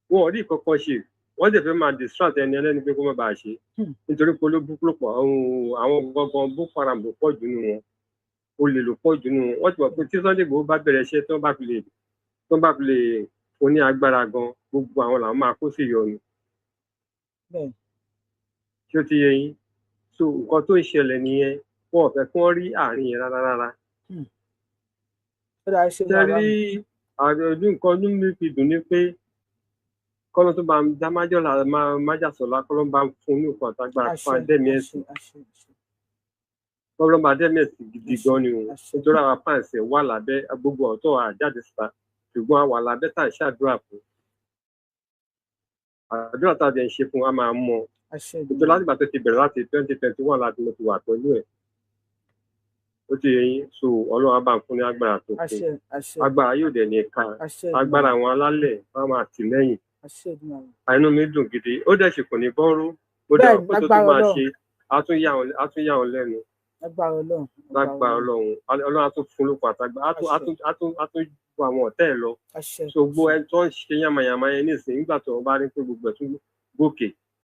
Wọn ò rí kankan ṣe. Wọ́n dẹ̀ fẹ́ máa distract ẹni ẹlẹ́ni pé kó má bàa ṣe, nítorí pé olóbùkún pọ̀ àwọn gangan Boko Haram ló pọ̀ jù nù wọn, olè ló pọ̀ jù nù wọn. Wọ́n ti mọ̀ pé tí Sunday Igboho bá bẹ̀rẹ̀ iṣẹ́, tó bá fi lè fún ní agbára gan, gbogbo àwọn làwọn máa kó sí ìyọnu. Ṣé ó ti yé yín? So nǹkan tó ń ṣẹlẹ̀ nìyẹn. Wọn ò fẹ́ kí wọ́n rí àárín yẹn rárá rárá. Ṣe rí àjọ̀dún nǹkan ọdún mi fi dùn ní pé kọ́lọ́ tó bá ń dá májọ́lá májàsọ́lá, kọ́lọ́ bá ń fún ní nǹkan àtàgbára fún adẹ́mí ẹ̀sìn, kọ́lọ́ bá dẹ́mí ẹ̀sìn gidi gan ni o, nítorí àwọn fans wà lábẹ́ gbogbo ọ̀tọ̀ àjáde síta, ṣùgbọ́n àwa lábẹ́ tá à ń ṣàdúrà fún. Àdúrà tá a dẹ̀ ń ṣe fún wa máa mọ̀, nítorí láti ìgbà tó ti bẹ̀rẹ̀ láti 2021 láti mo ti wà pẹ̀lú ẹ̀. Ó ti yẹ yín? So Ọlọ́run á bá ń fún ní agbára tó kún, agbára yóò dẹ̀ ní ká agbára àwọn alálẹ̀ wọn máa tì lẹ́yìn. Àìnú mi dùn gidi. Ó dẹ̀ ṣe kò ní bọ́rú. Ó dẹ̀ kó tó tún máa ṣe, á tún yà wọn lẹ́nu lágbára Ọlọ́run. Ọlọ́run á tún fún lóko àtàgbà, á tún ju àwọn ọ̀tá ẹ̀ lọ. So gbogbo ẹni tó ń ṣe yàmàyàmà yẹn nísìnyí, nígbà tó wọn bá rí pé gbogbo ẹ̀ tún gòkè.